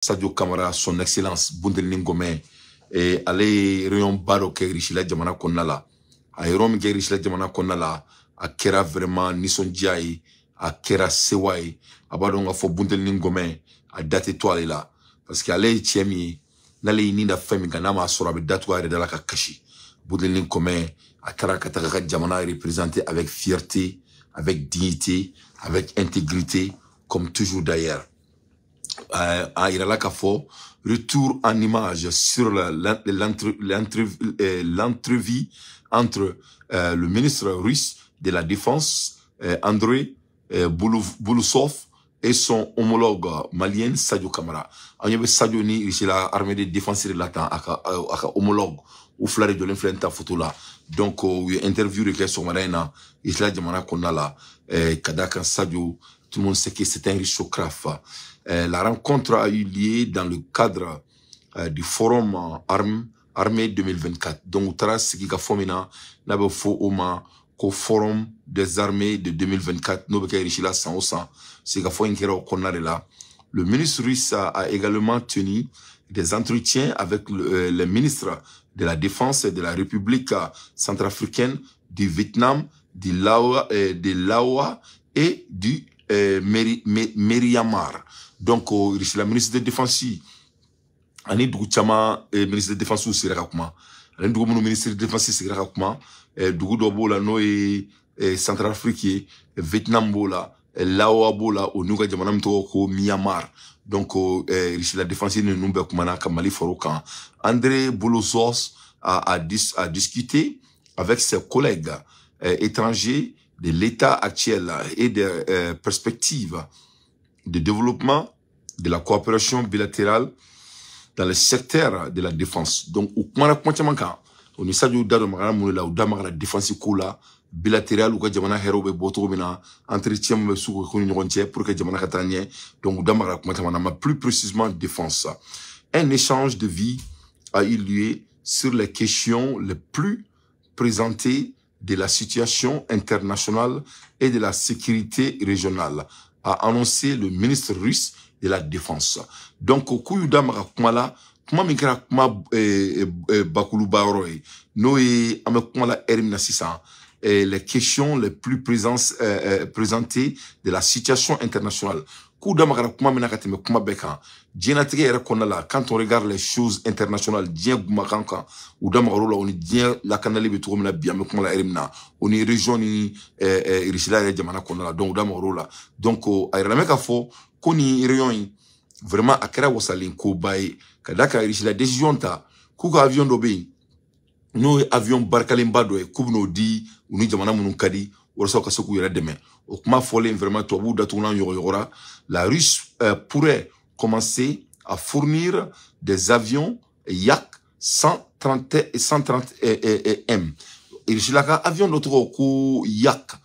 Sadio Camara, son excellence Bundelini Gomɛ, ale ye réunion ba dɔ kɛ Russie la jamana kɔnɔna la. A ye yɔrɔ min kɛ Russie la jamana kɔnɔna la, a kɛra vraiment nisɔndiya ye, a kɛra sewa ye. A b'a dɔn k'a fɔ Bundelini Gomɛ, a da tɛ to ale la, parce que ale ye cɛ min ye, n'ale y'i ni da fɛn min kan, n'a m'a sɔrɔ, a bɛ datugu a yɛrɛ da la ka kasi. Bundelini Gomɛ, a taara ka taga ka jamana représenter avec fierté, avec dignité, avec intégrité, comme toujours d'ailleurs. A yirala k'a fɔ retour en image sur l'entrevue entre le ministre russe de la Défense, André Belousov, et son homologue malien Sadio Camara. An ɲɛ bɛ Sadio ni Russie la armée de défense de la tan, a ka homologue, u fila de jɔlen filɛ nin ta photo la. Donc u ye interview de kɛ sɔgɔmada in na Russie la jamana kɔnɔna la. Ka d'a kan Sadio, tout le monde sait que c'est un russocrate. La rencontre a eu lieu dans le cadre du forum armée 2024. Donc u taara sigi ka fɔ min na, n'a bɛ fɔ o ma ko forum des armées de 2024, n'o bɛ kɛ Russie la san o san. Sigikafɔ in kɛra o kɔnɔna de la. Le ministre russe a également tenu des entretiens avec les ministres de la Défense de la République centrafricaine, du Vietnam, de Laos et du Myanmar. Donc, Russie la ministre de Défense ani dugu caman ministre de Défense sera ka kuma. Ani dugu minnu ministre de Défense sigira ka kuma, dugu dɔ b'o la, n'o ye Centrafrique ye, Vietnam b'o la, Laos b'o la, o n'u ka jamana min tɔgɔ ko Myanmar. Donc Russie la défense ninnu bɛɛ kumana ka Mali fara o kan. André Belousov a discuté avec ses collègues étrangers de l'état actuel et des perspectives de développement de la coopération bilatérale dans le secteur de la défense. Donc, u kumana kuma caman kan. O ni Sadio da don magara mun de la, u da magara défense ko la bilatéral, u ka jamana hɛrɛw bɛ bɔ cogo min na, entretien min bɛ su k'u ni ɲɔgɔn cɛ pour que jamana ka taa ɲɛ. Donc u da magara kuma caman na, mais plus précisément défense. Un échange de vues a eu lieu sur les questions les plus présentées de la situation internationale et de la sécurité régionale, a annoncé le ministre russe de la Défense. Donc, k'u y'u da maga kuma la, kuma min kɛra kuma bakuruba yɔrɔ ye, n'o ye an bɛ kuma la heure min na sisan, les questions les plus présentées de la situation internationale, k'u da magara kuma min na ka tɛmɛ kuma bɛɛ kan diɲɛlatigɛ yɛrɛ kɔnɔna la, quand on regarde les choses internationales, diɲɛ gumakan kan, u da magar'o la, o ni diɲɛ lakanali bɛ cogo min na bi, an bɛ kuma la heure min na, o ni région ni Russie la yɛrɛ jamana kɔnɔna la. Donc u da magar'o la. Donc a yɛrɛ lamɛn k'a fɔ ko nin réunion in, vraiment, a kɛra wasalen koba ye, ka d'a kan Russie la décision ta k'u ka avion dɔ bɛ yen, n'o ye avion barikalenba dɔ ye, k'u bɛn'o di u ni jamana minnu ka di walasa u ka se k'u yɛrɛ dɛmɛ. O kuma fɔlen, vraiment, tubabuw datugulan ɲɔgɔɲɔgɔra. La Russie pourrait commencer à fournir des avions Yak 130 130 M. Russie la ka avion dɔ tɔgɔ ko Yak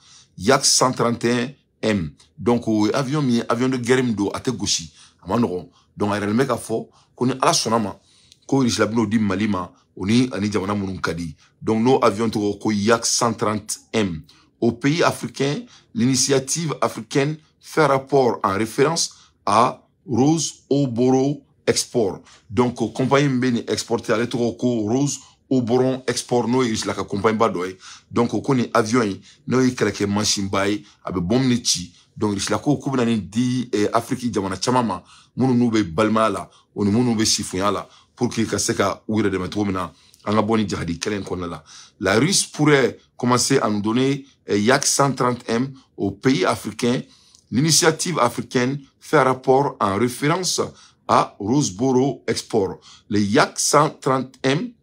131 M. Donc o ye avion min ye, avion de guerre min don, a tɛ gosi, a ma nɔgɔn. Donc a yɛrɛ bɛ k'a fɔ ko ni Ala sɔnna ma, ko Russie la bɛn'o di Mali ma, o ni ani jamana minnu ka di. Donc n'o avion tɔgɔ ko Yak 130 M au pays africain. L'initiative africaine fait rapport en référence à Rosoboronexport. Donc compagnie min bɛ nin exporter, ale tɔgɔ ko Rosoboronexport, n'o ye Russie la ka compagnie ba dɔ ye. Donc ko nin avion in, n'o ye kɛlɛkɛ mansin ba ye, a bɛ bombe ni ci. Donc Russie la ko k'u bɛna nin di Afrique jamana caman ma, minnu n'u bɛ balimaya la, o ni minnu bɛ sifunya la, pour que ka se ka u yɛrɛ dɛmɛ cogo min na an ka bɔ ni jihadi kɛlɛ in kɔnɔna la. La Russie pourrait commencer à nous donner Yak 130M aux pays africains. L'initiative africaine fait rapport en référence à Rosoboronexport. Le Yak 130M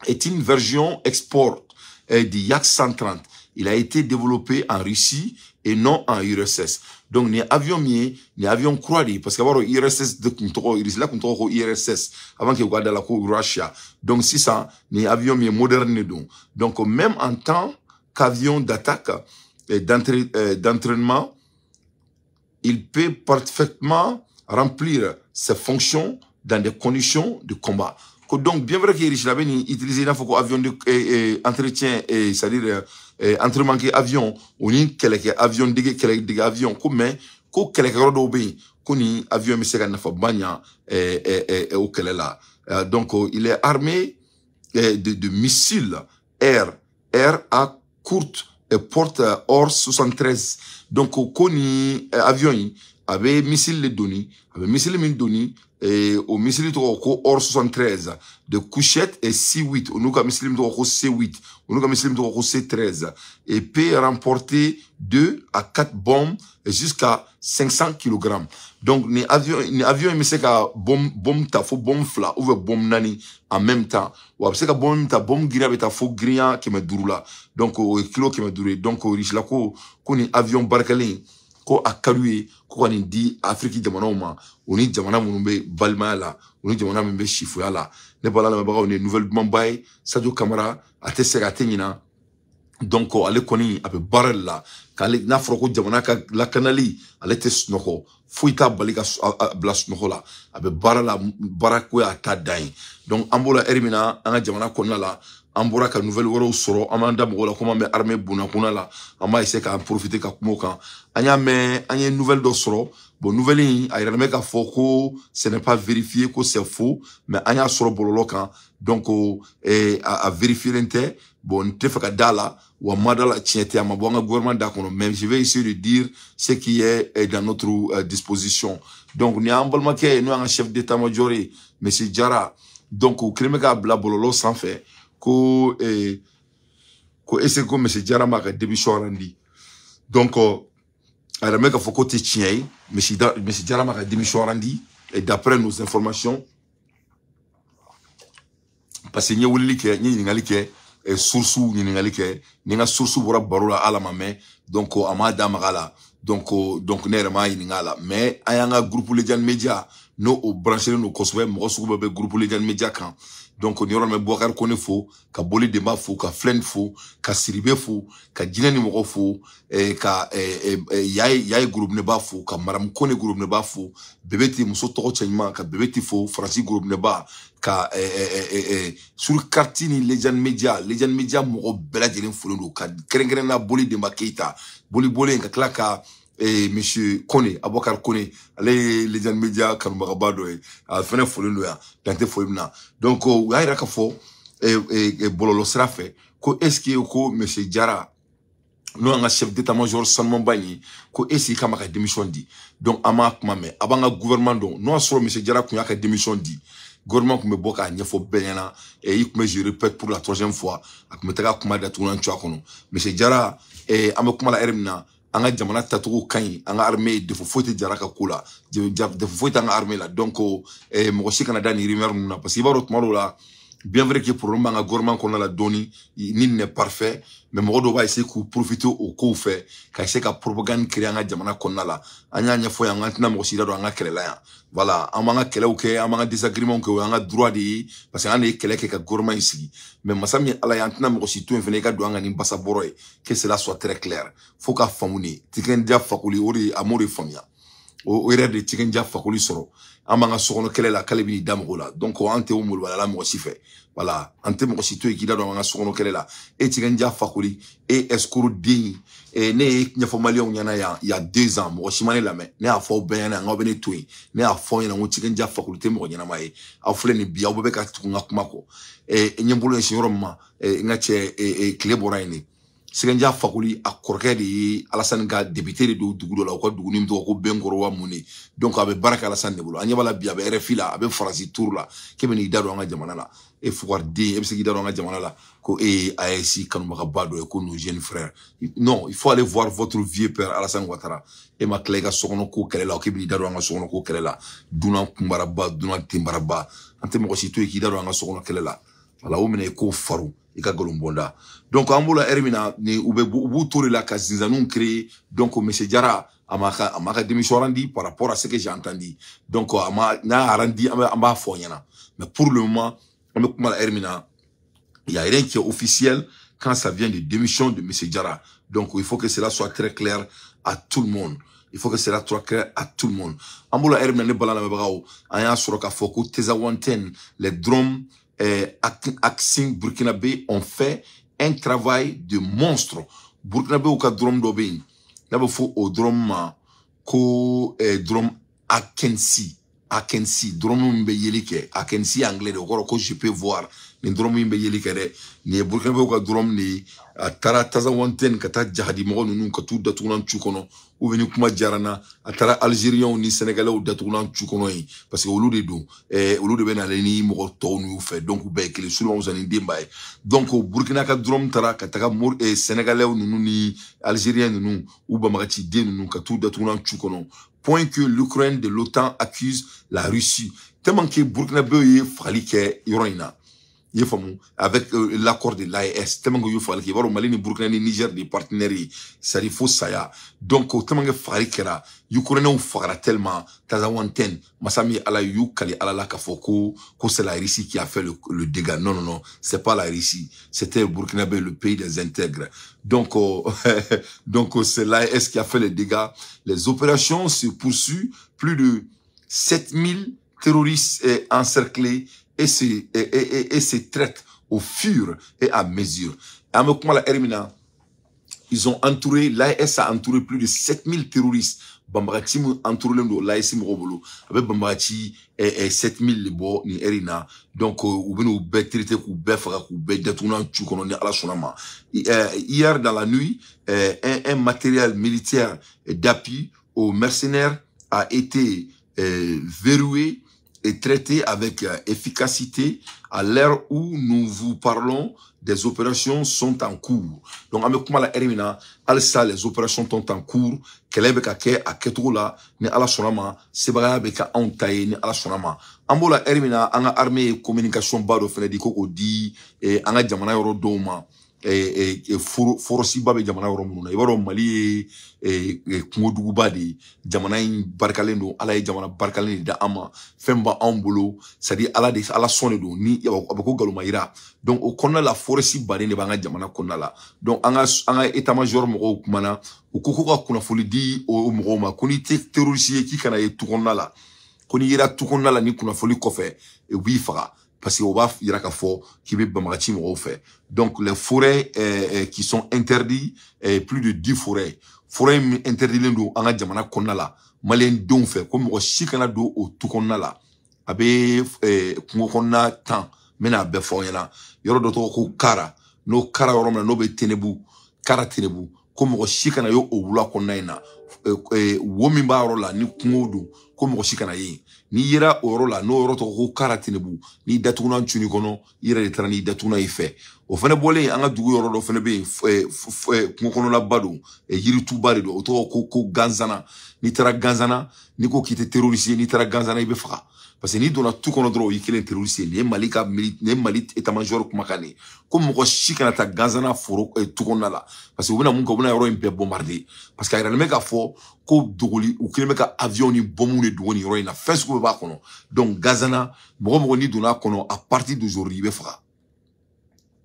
est une version export du Yak 130. Il a été développé en Russie et non en URSS. Donc, ni avion min ye, ni avion kura de ye, parce que a b'a dɔn URSS de kun tɔgɔ, Russie la kun tɔgɔ ko URSS avant que u ka da la ko Russia. Donc, sisan, ni avion min ye, moderne de don. Donc, même en tant qu'avion d'attaque et d'entraînement, il peut parfaitement remplir ses fonctions dans des conditions de combat. Ko donc, bien vrai que Russie la bɛ nin utiliser i n'a fɔ ko avion de entretien, c'est-à-dire entraînement kɛ avion, o ni kɛlɛkɛ avion, dege kɛlɛ dege avion ko, mais Ko kɛlɛkɛyɔrɔ dɔw bɛ yen ko ni avion bɛ se ka nafaba ɲa o kɛlɛ la. Donc il est armé de missiles air à courte porte OR 73. Donc ko ni avion in a bɛ missile de doni, a bɛ missile min doni, o missile tɔgɔ ko OR 73 de couchette et C8, o n'u ka missile min tɔgɔ ko C8, o n'u ka missile min tɔgɔ ko C13, et peut remporter 2 à 4 bombes jusqu'à 500 kg. Donc ni avion in bɛ se ka bombe ta fo bombe 2 ou bien bombe 4 en même temps. Wa a bɛ se ka bombe min ta, bombe girinya bɛ taa fo girinya 500 la. Donc o ye kilo 500 ye. Donc Russie ko ni avion barikalen ko a ka d'u ye ko ka nin di Afiriki jamanaw ma, o ni jamana minnu bɛ balimaya la, o ni jamana min bɛ sifoya la. Ne bala lamɛnbagaw, nin ye nouvelle dumanba ye. Sadio Camara a tɛ sɛgɛn, a tɛ ɲina. Donc ale kɔni a bɛ baara de la, k'ale n'a fɔra ko jamana ka lakanali, ale tɛ sunɔgɔ, foyi t'a bali ka bila sunɔgɔ la, a bɛ baara la, baara ko y'a ta dan ye. Donc an b'o la ɛri min na an ka jamana kɔnɔna la, an bɔra ka nouvelle wɛrɛw sɔrɔ, an b'an da mɔgɔw la komi an bɛ armée bunakunda la, an b'a essayer k'an profiter ka kuma o kan. An y'a mɛn, an ye nouvelle dɔ sɔrɔ. Bon, nouvelle in a yiralen bɛ k'a fɔ ko ce n'est pas vérifié, ko c'est faux, mais an y'a sɔrɔ bɔlɔlɔ kan. Donc a vérifié tɛ. Bon, n tɛ fɛ ka da la, wa ma da la, tiɲɛ tɛ, a ma bɔ an ka gouvernement da kɔnɔ, mais je vais essayer de dire ce qui est dans notre disposition. Donc ni y'an balimakɛ ye, n'o y'an ka chef d'état-major ye, monsieur Jara, donc o kelen bɛ k'a bila bɔlɔlɔ sanfɛ ko ko est-ce que ko monsieur Jara m'a ka démission rendu. Donc a yɛrɛ bɛ k'a fɔ ko tɛ tiɲɛ ye, monsieur Jara m'a ka démission rendu, et d'après nos informations, parce que n ye weleli kɛ, n ye ɲininkali kɛ, source ɲininkali kɛ, ni n ka source bɔra baro la, ala ma mɛn, donc a m'a da maga la. Donc ne yɛrɛ m'a ɲininka a la, mais an y'an ka groupe Lejane Media, n'o o branchelen don kosɛbɛ, mɔgɔ sugu bɛɛ bɛ groupe Lejane Media kan. Donc nin yɔrɔ in bɛ Boubacar Kone fo, ka Boli Denba fo, ka Filɛni fo, ka Siribe fo, ka Jinɛ ni mɔgɔ fo, ka Yaye Gorobinɛba fo, ka Maramu Kone Gorobinɛba fo, Bébé muso tɔgɔ cɛɲuman, ka Bébé fo, Faransi Gorobinɛba, ka sur carte ni Lejane Media, Lejane Media mɔgɔ bɛɛ lajɛlen folen don, ka kɛrɛnkɛrɛnnenya Boli Denba Keyita, Boli Bolen, ka tila ka monsieur Kone, Aboubacar Kone, ale ye Lejane Media kanubagaba dɔ ye, a fɛnɛ folen don yan, dan tɛ foli min na. Donc u y'a yira k'a fɔ bɔlɔlɔ sira fɛ ko est ce que ko monsieur Jara, n'o y'an ka chef d'état-major sanumanba in ye, ko est ce que k'a ma ka démission di. Donc an m'a kuma mɛn, a b'an ka gouvernement dɔn, n'o y'a sɔrɔ monsieur Jara tun y'a ka démission di, gouvernement tun bɛ bɔ k'a ɲɛfɔ bɛɛ ɲɛna. Et i tun bɛ, je répète pour la troisième fois, a tun bɛ taga kuma datugulan cogoya kɔnɔ. Monsieur Jara, an bɛ kuma la ɛri min na, an ka jamana tacogo ka ɲi, an ka armée défaut foyi tɛ Jara ka ko la, défaut foyi t'an ka armée la. Donc mɔgɔ si kana da nin rumeur ninnu na, parce que i b'a dɔn tuma dɔw la, bien vrai que problème b'an ka gouvernement kɔnɔna la dɔɔni, ni n'est parfait, mais mɔgɔ dɔw b'a essayer k'u profiter o kow fɛ ka essayer ka propagande créer an ka jamana kɔnɔna la. An y'a ɲɛfɔ yan, an tɛna mɔgɔ si da don an ka kɛlɛ la yan. Voilà, an b'an ka kɛlɛw kɛ, an b'an ka désagréments kɛ, o y'an ka droit de ye, parce que an de ye kɛlɛ kɛ ka gouvernement in sigi. Mais masa min Ala ye, an tɛna mɔgɔ si to yen fɛnɛ i ka don an ka nin basa bɔrɔ ye, que cela soit très clair. Fo ka faamu de, Tikenja Fakoli, o de a m'o de faamuya, o yɛrɛ de Tikenja Fakoli sɔrɔ. An b'an ka sokɔnɔ kɛlɛ la, k'ale b'i da mɔgɔ la. Donc an tɛ o molobaliya la mɔgɔ si fɛ. Voilà, an tɛ mɔgɔ si to yen k'i da don an ka sokɔnɔ kɛlɛ la. E Tikenja Fakoli, e escroc den, ne ye ɲɛfɔ maliyɛnw ɲɛna yan il y a 2 ans, mɔgɔ si ma ne lamɛn. Ne y'a fɔ aw bɛɛ ɲɛna, n k'aw bɛ ne to yen. Ne y'a fɔ aw ɲɛna ko Tikenja Fakoli tɛ mɔgɔ ɲɛnama ye. Aw filɛ nin bi, aw bɛɛ bɛ ka tugu n ka kuma kɔ. N ye n bolo ɲɛsin yɔrɔ min ma, n ka cɛ, tile bɔra yen de. Tikenja Fakoli a kɔrɔkɛ de ye Alassane ka député de don dugu dɔ la, u ka dugu min tɔgɔ ko Benkɔrɔ wa mun de. Donc a bɛ baara kɛ Alassane de bolo. An ɲɛ b'a la bi, a bɛ RFI la, a bɛ Faransi tour la, k'e bɛ n'i da don an ka jamana la. E fugariden, e bɛ se k'i da don an ka jamana la ko e ye AES kanubagaba dɔ ye, ko nos jeunes frères. Non, il faut aller voir votre vieux père Alassane Ouattara. E ma tila i ka sokɔnɔ ko kɛlɛ la, k'e bɛ n'i da don an ka sokɔnɔ ko kɛlɛ la. Dunan kunbaraba, dunan tenbaraba, an tɛ mɔgɔ si to yen k'i da don an ka sokɔnɔ kɛlɛ la. Voilà, o minɛ i k'o faru i ka nkalon bɔnda. Donc an b'o la ɛri min na, ni u bɛ u b'u to de la ka zinzanniw créer. Donc monsieur Jara a m'a ka démission rendu par rapport à ce que j'ai entendu. Donc a ma, n'a y'a rendu, an b'a fɔ ɲɛna. Mais pour le moment, an bɛ kuma la ɛri min na, il y a rien qui est officiel quand ça vient de démission de monsieur Jara. Donc il faut que cela soit très clair à tout le monde. Il faut que cela soit clair à tout le monde. An b'o la ɛri min na, ne bala lamɛnbagaw, an y'a sɔrɔ k'a fɔ ko Tezawanten, les drones Axin burkinabé ont fait un travail de monstre. Burkinabé ou ka drone dɔ bɛ yen, n'a bɛ fɔ o drone ma ko drone Akensi drone min bɛ yeli kɛ, Akensi anglais de, o kɔrɔ ko je peux voir. Nin drone min bɛ yeli kɛ dɛ, nin ye Burkinabɛw ka drone de ye. A taara Tazawanten ka taa jahadi mɔgɔ ninnu ka t'u datugulan cu kɔnɔ, ou bien ni kuma diyara n na, a taara Algériens ni Sénégalais datugulan cu kɔnɔ yen, parce que olu de don, olu de bɛ nalen ni mɔgɔ tɔw n'u fɛ, donc u bɛɛ ye kelen, sulon ni denba ye. Donc Burkina ka drone taara ka taga Sénégalais ninnu ni Algériens ninnu, u banbagaci den ninnu, ka t'u datugulan cu kɔnɔ. Point que l'Ukraine de l'OTAN accuse la Russie. Tellement que Burkinabé ye fagali kɛ yɔrɔ in na, i ye faamu, avec l'accord de l'AES, tellement que y'o fagali kɛ, i b'a dɔn Mali ni Burkina ni Niger de partenaires ye, c'est-à-dire fo saya. Donc tellement que fagali kɛra, Ukrainiens fagara tellement Tazawanten, masa min Ala y'u kali Ala la k'a fɔ ko c'est la Russie qui a fait le dégât. Non, non, non, c'est pas la Russie, c'était Burkinabé, le pays des intègres. Donc donc c'est l'AES qui a fait le dégât. Les opérations se poursuivent, plus de 7000 terroristes encerclés et se traitent au fur et à mesure. Ils ont entouré, l'AES a entouré plus de 7000 terroristes. Bambagati entouré l'AES mɔgɔw bolo. A bɛ Bambagati 7000 de bɔ nin heure in na. Donc u bɛn'u bɛɛ traiter, k'u bɛɛ faga, k'u bɛɛ datugu cu kɔnɔ ni Ala sɔnna ma. Hier dans la nuit, un matériel militaire d'appui aux mercenaires a été verrouillé et traité avec efficacité. À l'heure où nous vous parlons, des opérations sont en cours. Donc, an bɛ kuma la heure min na, halisa les opérations sont en cours. Kɛlɛ bɛ ka kɛ a kɛcogo la ni Ala sɔnna ma, sebagaya bɛ kɛ anw ta ye ni Ala sɔnna ma. An b'o la heure min na, an ka armée ye communication ba dɔ fɛnɛ di ko k'o di an ka jamana yɔrɔ dɔw ma. Forosiba bɛ jamana yɔrɔ minnu na, i b'a dɔn Mali ye kungoduguba de ye. Jamana in barikalen don, Ala ye jamana barikalen de da an ma, fɛn b'anw bolo, c'est à dire Ala de, Ala sɔn de don ni a bɛ ko nkalonmayira. Donc o kɔnɔna la, foresi baden de b'an ka jamana kɔnɔna la. Donc an ka état major mɔgɔw kumana, u ko ko ka kunnafoni di o mɔgɔw ma ko n'i tɛ terroriste ye, k'i kana ye tu kɔnɔna la, ko n'i yera tu kɔnɔna la ni kunnafoni kɔfɛ, u b'i faga, parce que o b'a yira k'a fɔ k'i bɛ banbagaci mɔgɔw fɛ. Donc les forêts qui sont interdites, plus de 10 forêts, forêt min interdilen don an ka jamana kɔnɔna la maliyɛn denw fɛ, ko mɔgɔ si kana don o tu kɔnɔna la. A bɛ kungo kɔnɔna tan, n bɛna a bɛɛ fɔ aw ɲɛna. Yɔrɔ dɔ tɔgɔ ko Kara, n'o Kara yɔrɔ min na, n'o bɛ Tenebu, Kara Tenebu, ko mɔgɔ si kana ye o wula kɔnɔna in na. Wo min b'a yɔrɔ la ni kungo don, ko mɔgɔ si kana ye. N'i yera o yɔrɔ la, n'o yɔrɔ tɔgɔ ko Kara Tenebu, n'i datugulan cun'i kɔnɔ, i yɛrɛ de taara n'i datugulan i fɛ. O fɛnɛ bɔlen, an ka dugu yɔrɔ dɔ fɛnɛ bɛ yen, kungo kɔnɔlaba don, yirituba de don, o tɔgɔ ko Ganzana. N'i taara Ganzana, n'i ko k'i tɛ terroriste ye, n'i taara Ganzana i bɛ faga, parce que n'i donna tu kɔnɔ dɔrɔn, o y'i kelen terroriste ye. Nin ye Mali ka nin ye Mali état major kumakan de ye, ko mɔgɔ si kana taa Ganzana foro tu kɔnɔna la, parce que u bɛna mun kɛ, u bɛna yɔrɔ in bɛɛ bombarder, parce que a yiralen bɛ k'a fɔ ko dogoli, u kelen bɛ ka avion ni bombe de dogo nin yɔrɔ in na, fɛn sugu bɛɛ b'a kɔnɔ. Donc Ganzana, mɔgɔ mɔgɔ n'i donna a kɔnɔ, à partir d'aujourd'hui i bɛ faga.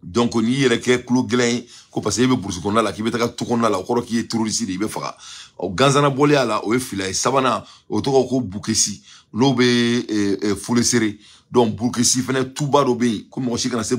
Donc n'i yɛrɛ kɛ kulo gɛlɛn ye ko parce que e bɛ burusi kɔnɔna la, k'i bɛ taga tu kɔnɔna la, o kɔrɔ k'i ye terroriste de ye, i bɛ faga. Ɔ Ganzana bɔlen a la, o ye fila ye. Sabanan, o tɔgɔ ko Bukesi, n'o bɛ Fulesere. Donc Bukesi fɛnɛ tuba dɔ bɛ yen, ko mɔgɔ si kana se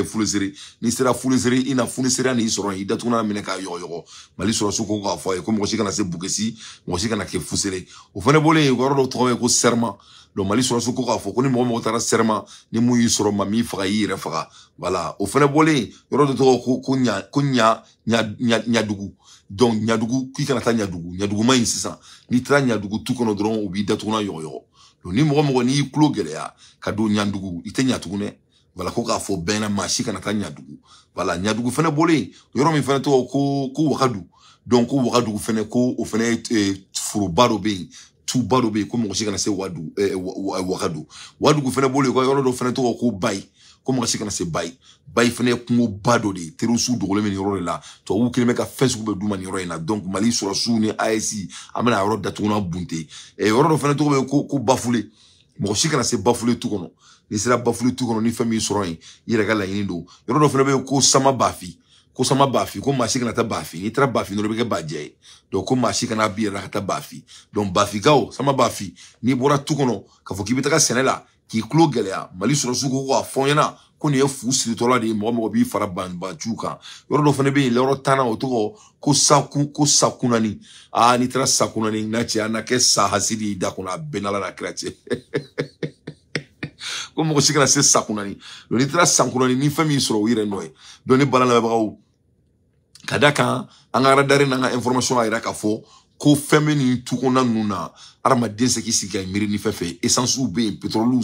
Fulesere. N'i sera Fulesere, i na Fulesere n'i sɔrɔ yen, i datugulan minɛ k'a yɔgɔyɔgɔ. Mali sɔrɔsiw ko k'a fɔ a ye ko mɔgɔ si kana se Bukesi, mɔgɔ si kana kɛ Fusere. O fɛnɛ bɔlen yen, yɔrɔ dɔ tɔgɔ ye ko Sɛrima. Donc Mali sɔrɔsiw ko k'a fɔ ko ni mɔgɔ mɔgɔ taara Sɛrima, ni mun y'i sɔrɔ, maa m'i faga, i yɛrɛ faga. Voilà. O fɛnɛ bɔlen, yɔrɔ dɔ tɔgɔ ko ɲa ko ɲa ɲa ɲadugu. Donc Ɲadugu, k'i kana taa Ɲadugu, Ɲadugu ma ɲi sisan. N'i taara Ɲadugu tu kɔnɔ dɔrɔn, u b'i datugulan yɔgɔyɔgɔ. Donc ni mɔgɔ mɔgɔ n'i y'i tulo gɛlɛya ka don Ɲadugu, i tɛ ɲa tugun dɛ. Voilà, ko k'a fɔ bɛɛ ɲɛna, maa si kana taa Ɲadugu. Voilà, Ɲadugu fɛnɛ bɔlen, yɔrɔ min fɛnɛ tɔgɔ ko Wagadu. Donc ko Wagadugu fɛnɛ, ko o fɛnɛ ye foroba dɔ bɛ yen, tuba dɔ bɛ yen, ko mɔgɔ si kana se Wadu Wagadu. Wadugu fɛnɛ bɔlen, ko yɔrɔ dɔ fɛnɛ tɔgɔ ko Bayi, ko mɔgɔ si kana se Bayi. Bayi fɛnɛ ye kungoba dɔ de ye, terroriste dogolen bɛ nin yɔrɔ de la, tubabuw kelen bɛ ka fɛn sugu bɛɛ d'u ma nin yɔrɔ in na. Donc Mali sɔrɔsiw ni AES, an bɛna yɔrɔ datugulan bunte. Yɔrɔ dɔ fɛnɛ tɔgɔ bɛ ko Bafule, mɔgɔ si kana se Bafule tu kɔnɔ. N'i sera Bafule tu kɔnɔ, ni fɛn min sɔrɔ yen, i yɛrɛ ka laɲini don. Yɔrɔ dɔ fɛnɛ bɛ yen ko Sama Bafi, ko Sama Bafi, ko maa si kana taa Bafi. N'i taara Bafi dɔrɔn, i bɛ kɛ bajɛ ye. Donc ko maa si kana bi yɛrɛ ka taa Bafi. Donc Bafikaw, Sama Bafi, n'i bɔra tu kɔnɔ k'a fɔ k'i bɛ taga sɛnɛ la, k'i tulo gɛlɛya, Mali sɔrɔsiw ko k'a fɔ n ɲɛna Ko nin ye fu siritɔla de ye, mɔgɔ mɔgɔ b'i fara banbaciw kan. Yɔrɔ dɔ fana bɛ yen, yɔrɔ tannan, o tɔgɔ ko sakun, ko sakunani. Aa, n'i taara sakunani n'a cɛ, a na kɛ sa hasidi y'i da kɔnɔ, a bɛɛ n'Ala n'a kira cɛ. Ko mɔgɔ si kana se sakunani. Donc n'i taara sakunani, ni fɛn min sɔrɔ, o yɛrɛ nɔ ye. Donc ne bala lamɛnbagaw, ka da kan an ka radar n'an ka information y'a yira k'a fɔ ko fɛn bɛ nin tu kɔnɔna ninnu na, hadamaden se k'i sigi ka miiri ni fɛn fɛn. Essence bɛ yen, pétrole,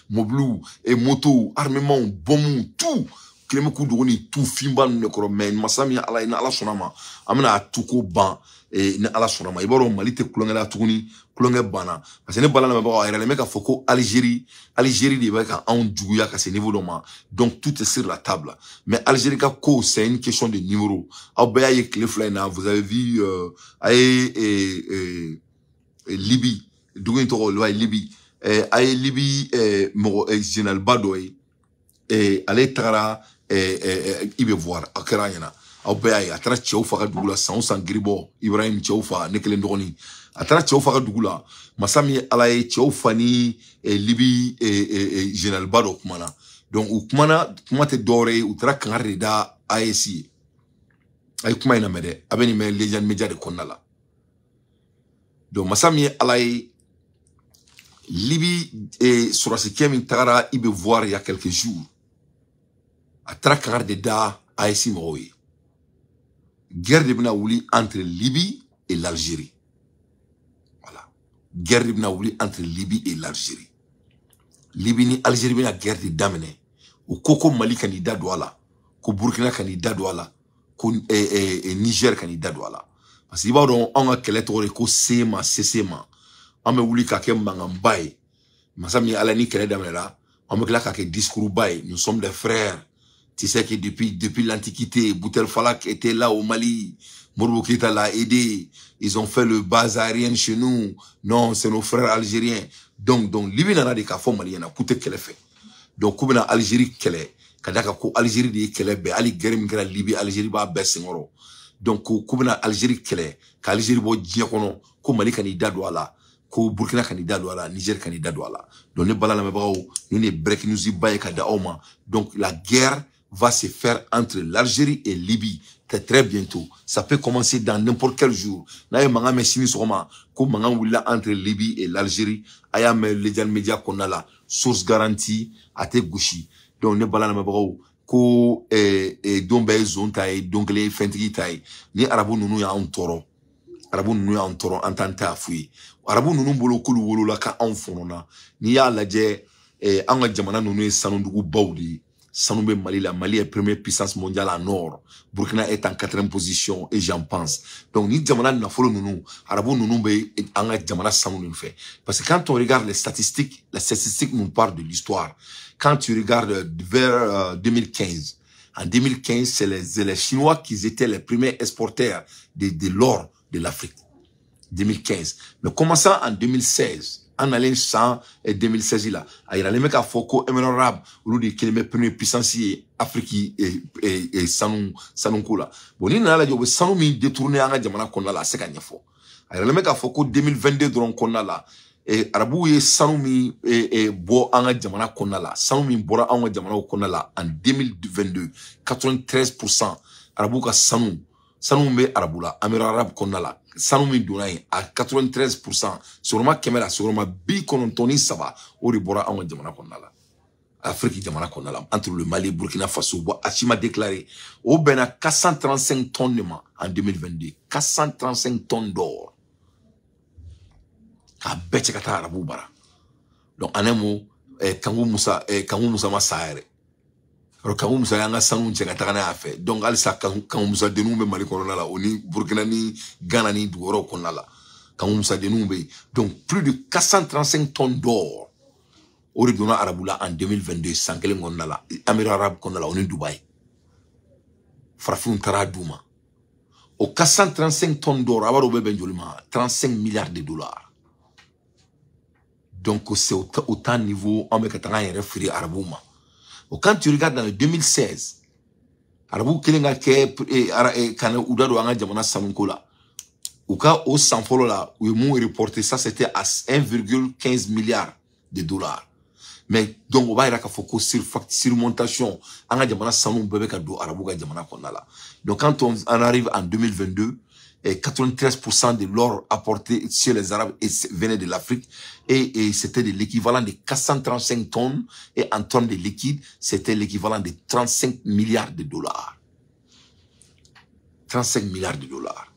mobiliw, motow, armement, bɔnmuw, tout kelen bɛ k'u dogo nin tu finba ninnu de kɔrɔ. Mais masa min ye Ala ye, ni Ala sɔnna ma, an bɛna a tuko ban ni Ala sɔnna ma. I b'a dɔn, Mali tɛ kulonkɛ la tuguni, kulonkɛ banna. Parce que ne bala lamɛnbagaw, a yɛrɛ bɛ k'a fɔ ko Algérie de bɛ ka anw juguya ka se niveau dɔ ma. Donc tout est sur la table. Mais Algérie ka ko, c'est une question de numéro. Aw bɛɛ y'a ye tile 2 in na, vous avez vu, a ye Libye, dugu in tɔgɔ ye Libye, a ye Libye mɔgɔ généralba dɔ ye, ale tagara i bɛ voir, a kɛra a ɲɛna, aw bɛɛ y'a ye, a taara cɛw fa ka dugu la san o san giribɔ Ibrahim cɛw fa, ne kelen dɔgɔnin, a taara cɛw fa ka dugu la. Masa min ye Ala ye, cɛw fa ni Libye généralba dɔ kumana. Donc u kumana, kuma tɛ dɔwɛrɛ ye, u taara kangari de da AES ye. A ye kuma in lamɛn dɛ, a bɛ nin mɛn Legend Media de kɔnɔna la. Donc masa min ye Ala ye, Libye sɔrɔdasikɛ min tagara i bɛ voir il y a quelques jours, a taara kangari de da AES mɔgɔw ye. Guerre de bɛna wuli entre Libye et l'Algérie. Voilà, guerre de bɛna wuli entre Libye et l'Algérie. Libye ni Algérie bɛna guerre de daminɛ. U ko ko Mali ka n'i da don a la, ko Burkina ka n'i da don a la, ko Niger ka n'i da don a la. Parce que i b'a dɔn, anw ka kɛlɛ tɔgɔ de ko sema sesema. An bɛ wuli ka kɛ mankanba ye. Masa min ye Ala, ni kɛlɛ daminɛra, an bɛ tila ka kɛ discours ba ye: nous sommes des frères. Tu sais que depuis l'Antiquité, Boutelfalak était là au Mali. Modibo Keïta l'a aidé. Ils ont fait le base aérienne chez nous. Non, c'est nos frères algériens. Donc, Libye nana de k'a fɔ Mali ɲɛna k'u tɛ kɛlɛ fɛ. Donc, k'u bɛna Algérie kɛlɛ. Ka d'a kan ko Algérie de ye kɛlɛ bɛɛ. Hali guerre min kɛra Libye, Algérie b'a bɛɛ senkɔrɔ. Donc, k'u bɛna Algérie kɛlɛ. Ka Algérie bɔ diɲɛ kɔnɔ. Ko Mali ka n'i da don a la. Ko Burkina ka n'i da don a la. Niger ka n'i da don a la. Donc, ne bala lamɛnbagaw, nin de ye breaking news ba ye ka da aw ma. Donc, la guerre va se faire entre l'Algérie et Libye très, très bientôt. Ça peut commencer dans n'importe quel jour. N'a ye mankan mɛn sini sɔgɔma ko mankan wulila entre Libye et l'Algérie, a y'a mɛn Legend Media kɔnɔna la, source garantie, a tɛ gosi. Donc ne bala lamɛnbagaw, ko don bɛɛ ye zon ta ye, don kelen ye fɛntigi ta ye. Ni arabu ninnu y'anw tɔɔrɔ, arabu ninnu y'anw tɔɔrɔ, an t'an ta f'u ye. Arabu ninnu bolo k'olu wolola ka anw fɔnɔna. N'i y'a lajɛ, an ka jamana ninnu ye sanudugubaw de ye. Sanu bɛ Mali la. Mali est première puissance mondiale en or. Burkina est en quatrième position et j'en pense. Donc ni jamana nafolo ninnu, arabu ninnu bɛ an ka jamana sanu ninnu fɛ. Parce que quand on regarde les statistiques, les statistiques nous parlent de l'histoire. Quand tu regardes vers 2015, en 2015, c'est les Chinois qui étaient les premiers exportateurs de l'or de l'Afrique. 2015. Mais commençant en 2016, en allant san 2016 la, a yiralen bɛ k'a fɔ ko Émirats arabes, olu de kelen bɛ première puissance ye Afrique sanuko la. Bon, ni nana lajɛ, u bɛ sanu min détourné an ka jamana kɔnɔna la, a se ka ɲɛfɔ. A yiralen bɛ k'a fɔ ko 2022 dɔrɔn kɔnɔna la, arabuw ye sanu min bɔ an ka jamana kɔnɔna la, sanu min bɔra anw ka jamanaw kɔnɔna la en 2022, 93% arabuw ka sanu bɛ arabu la, Émirats arabes kɔnɔna la, sanu min donna yen a 93%, sigiyɔrɔma 100 la, sigiyɔrɔma 93, o de bɔra anw ka jamana kɔnɔna la, Afrique jamana kɔnɔna la, entre le Mali, Burkina Faso. Bon, a si ma déclaré. O bɛnna 435 tonnes de ma en 2022, 435 tonnes d'or k'a bɛɛ cɛ ka taa arabuw bara. Donc en un mot, Kanku Musa ma sa yɛrɛ. Alors Kanku Musa y'an ka sanu cɛ ka taga n'a y'a fɛ. Donc halisa Kanku Musa denninw bɛ Mali kɔnɔna la, o ni Burkina ni Ghana ni dugu wɛrɛw kɔnɔna la, Kanku Musa denninw bɛ yen. Donc plus de 435 tonnes d'or, o de donna arabu la en 2022, san kelen kɔnɔna la, Émirats arabes kɔnɔna la, o ni Dubaï. Farafinw taara d'u ma. O 435 tonnes d'or, a b'a dɔn o bɛ bɛn joli ma? 35 milliards de dollars. Donc c'est autant niveau an bɛ ka taga an yɛrɛ feere arabuw ma. O quand tu regardes dans le 2016, arabuw kelen ka kɛ ka na u da don an ka jamana sanuko la, u ka o san fɔlɔ la, u ye mun reporté? Ça, c'était à 1,15 milliard de dollars. Mais donc o b'a yira k'a fɔ ko surmontation an ka jamana sanu bɛɛ bɛ ka don arabu ka jamana kɔnɔna la. Donc quand on arrive en 2022, et 93% de l'or apporté chez les Arabes venait de l'Afrique et c'était de l'équivalent de 435 tonnes et en tonnes de liquide, c'était l'équivalent de 35 milliards de dollars. 35 milliards de dollars.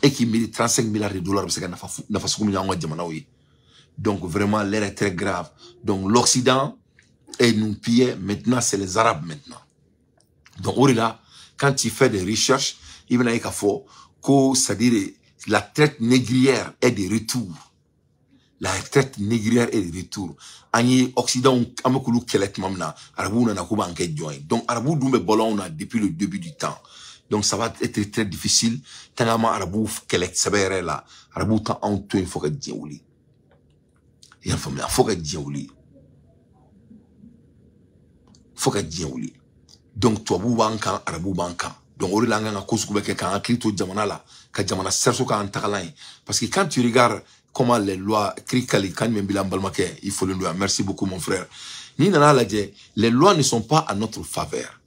Et qui mérite 35 milliards de dollars parce que nafa sugu min y'anw ka jamanaw ye. Donc vraiment l'heure est très grave. Donc l'Occident et nous pillait, maintenant c'est les Arabes maintenant. Donc o de la, quand tu fais des recherches, i bɛna ye k'a fɔ ko c'est-à-dire la traite négrière est de retour. La traite négrière est de retour. An ye Occident an bɛ k'olu kɛlɛ tuma min na, arabuw nana k'u b'an kɛ jɔn ye. Donc arabuw dun bɛ balo anw na depuis le début du temps. Donc ça va être très difficile tant qu'an ma arabuw kɛlɛ sɛbɛ yɛrɛ la, arabuw t'anw to yen fo ka diɲɛ wuli. I y'a faamuya, fo ka diɲɛ wuli. Fo ka diɲɛ wuli. Donc tubabuw b'an kan, arabuw b'an kan. Donc o de la an kan ka ko sugu bɛɛ kɛ k'an hakili to jamana la, ka jamana sɛriso k'an tagalan ye. Parce que quand tu regardes comment les lois Krikali kan jumɛn b'i la n balimakɛ, i folen don yan, merci beaucoup mon frère. N'i nana lajɛ, les lois ne sont pas à notre faveur.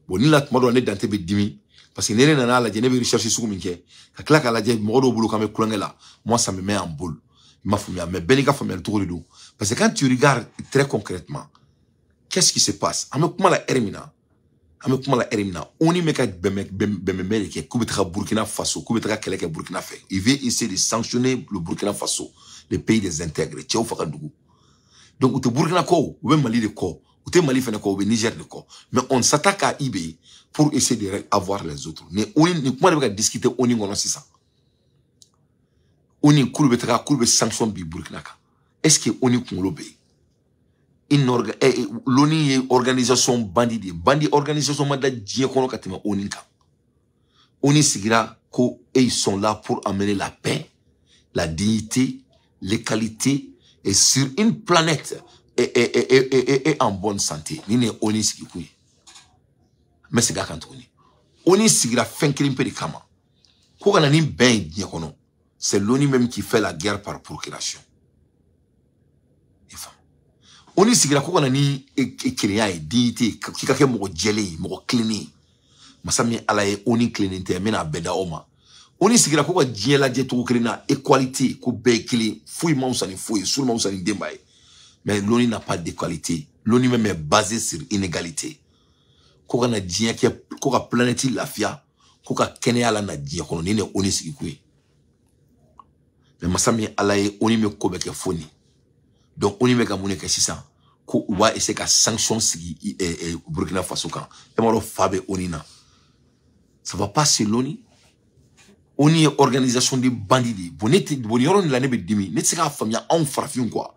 Bon ni la tuma dɔ la ne Dante bɛ dimi parce que ni ne nana lajɛ, ne bɛ recherche sugu min kɛ ka tila k'a lajɛ mɔgɔ dɔw bolo k'an bɛ kulonkɛ la, moi ça me met en boule. I m'a faamuya, mais bɛɛ n'i ka faamuyali cogo de don. Parce que quand tu regardes très concrètement, qu'est-ce qui se passe? An bɛ kuma la heure min na, an bɛ kuma la heure min na, ONU bɛ ka bɛnbɛnbɛn de kɛ k'u bɛ taga Burkina Faso, k'u bɛ taga kɛlɛ kɛ Burkina fɛ. Il veut essayer de sanctionner le Burkina Faso, le pays des intègres, cɛw fa ka dugu. Donc u tɛ Burkina kɔ, u bɛ Mali de kɔ, u tɛ Mali fɛnɛ kɔ, u bɛ Niger de kɔ. Mais on s'attaque à IB pour essayer de avoir les autres. Ni ONU, ni kuma de bɛ ka discuter ONU kɔnɔ sisan. ONU k'olu bɛ taga, k'olu bɛ sanction bi Burkina kan. Est-ce que ONU kunkolo bɛ yen? L'ONU ye organisation bandit de ye. Bandit organisation ma da diɲɛ kɔnɔ ka tɛmɛ ONU kan. ONU sigira ko et ils sont là pour amener la paix, la dignité, l'égalité et sur une planète et en bonne santé. Ni ne ye ONU sigi kun ye. N bɛ segin a kan tuguni. ONU sigira fɛn kelen pe de kama. Ko ka na ni bɛn ye diɲɛ kɔnɔ. C'est l'ONU même qui fait la guerre par procuration. I faamu? ONU sigira ko ka na ni kelenya ye, dignité, k'i ka kɛ mɔgɔ jɛlen ye, mɔgɔ tilennen ye. Masa min Ala ye ONU tilennen tɛ, n bɛna a bɛɛ da aw ma. ONU sigira ko ka diɲɛ lajɛ cogo kelen na, équalité, ko bɛɛ ye kelen, foyi ma fisa ni foyi ye, suru ma fisa ni denba ye. Mais l'ONU n'a pas d'équalité. L'ONU même est basée sur inégalité. Ko ka na diɲɛ kɛ, ko ka planète lafiya, ko ka kɛnɛya la na diɲɛ kɔnɔ, nin de ye ONU sigi kun ye. Mais masa min Ala ye ONU bɛ ko bɛɛ kɛ fo nin. Donc ONU bɛ ka mun de kɛ sisan? Ko u b'a essayer ka sanction sigi Burkina Faso kan. E m'a dɔn fa bɛ ONU na. Ça va pas, c'est l'ONU. ONU ye organisation de bandits de ye. Bon ne tɛ, bon yɔrɔ nin la ne bɛ dimi, ne tɛ se k'a faamuya anw farafinw quoi.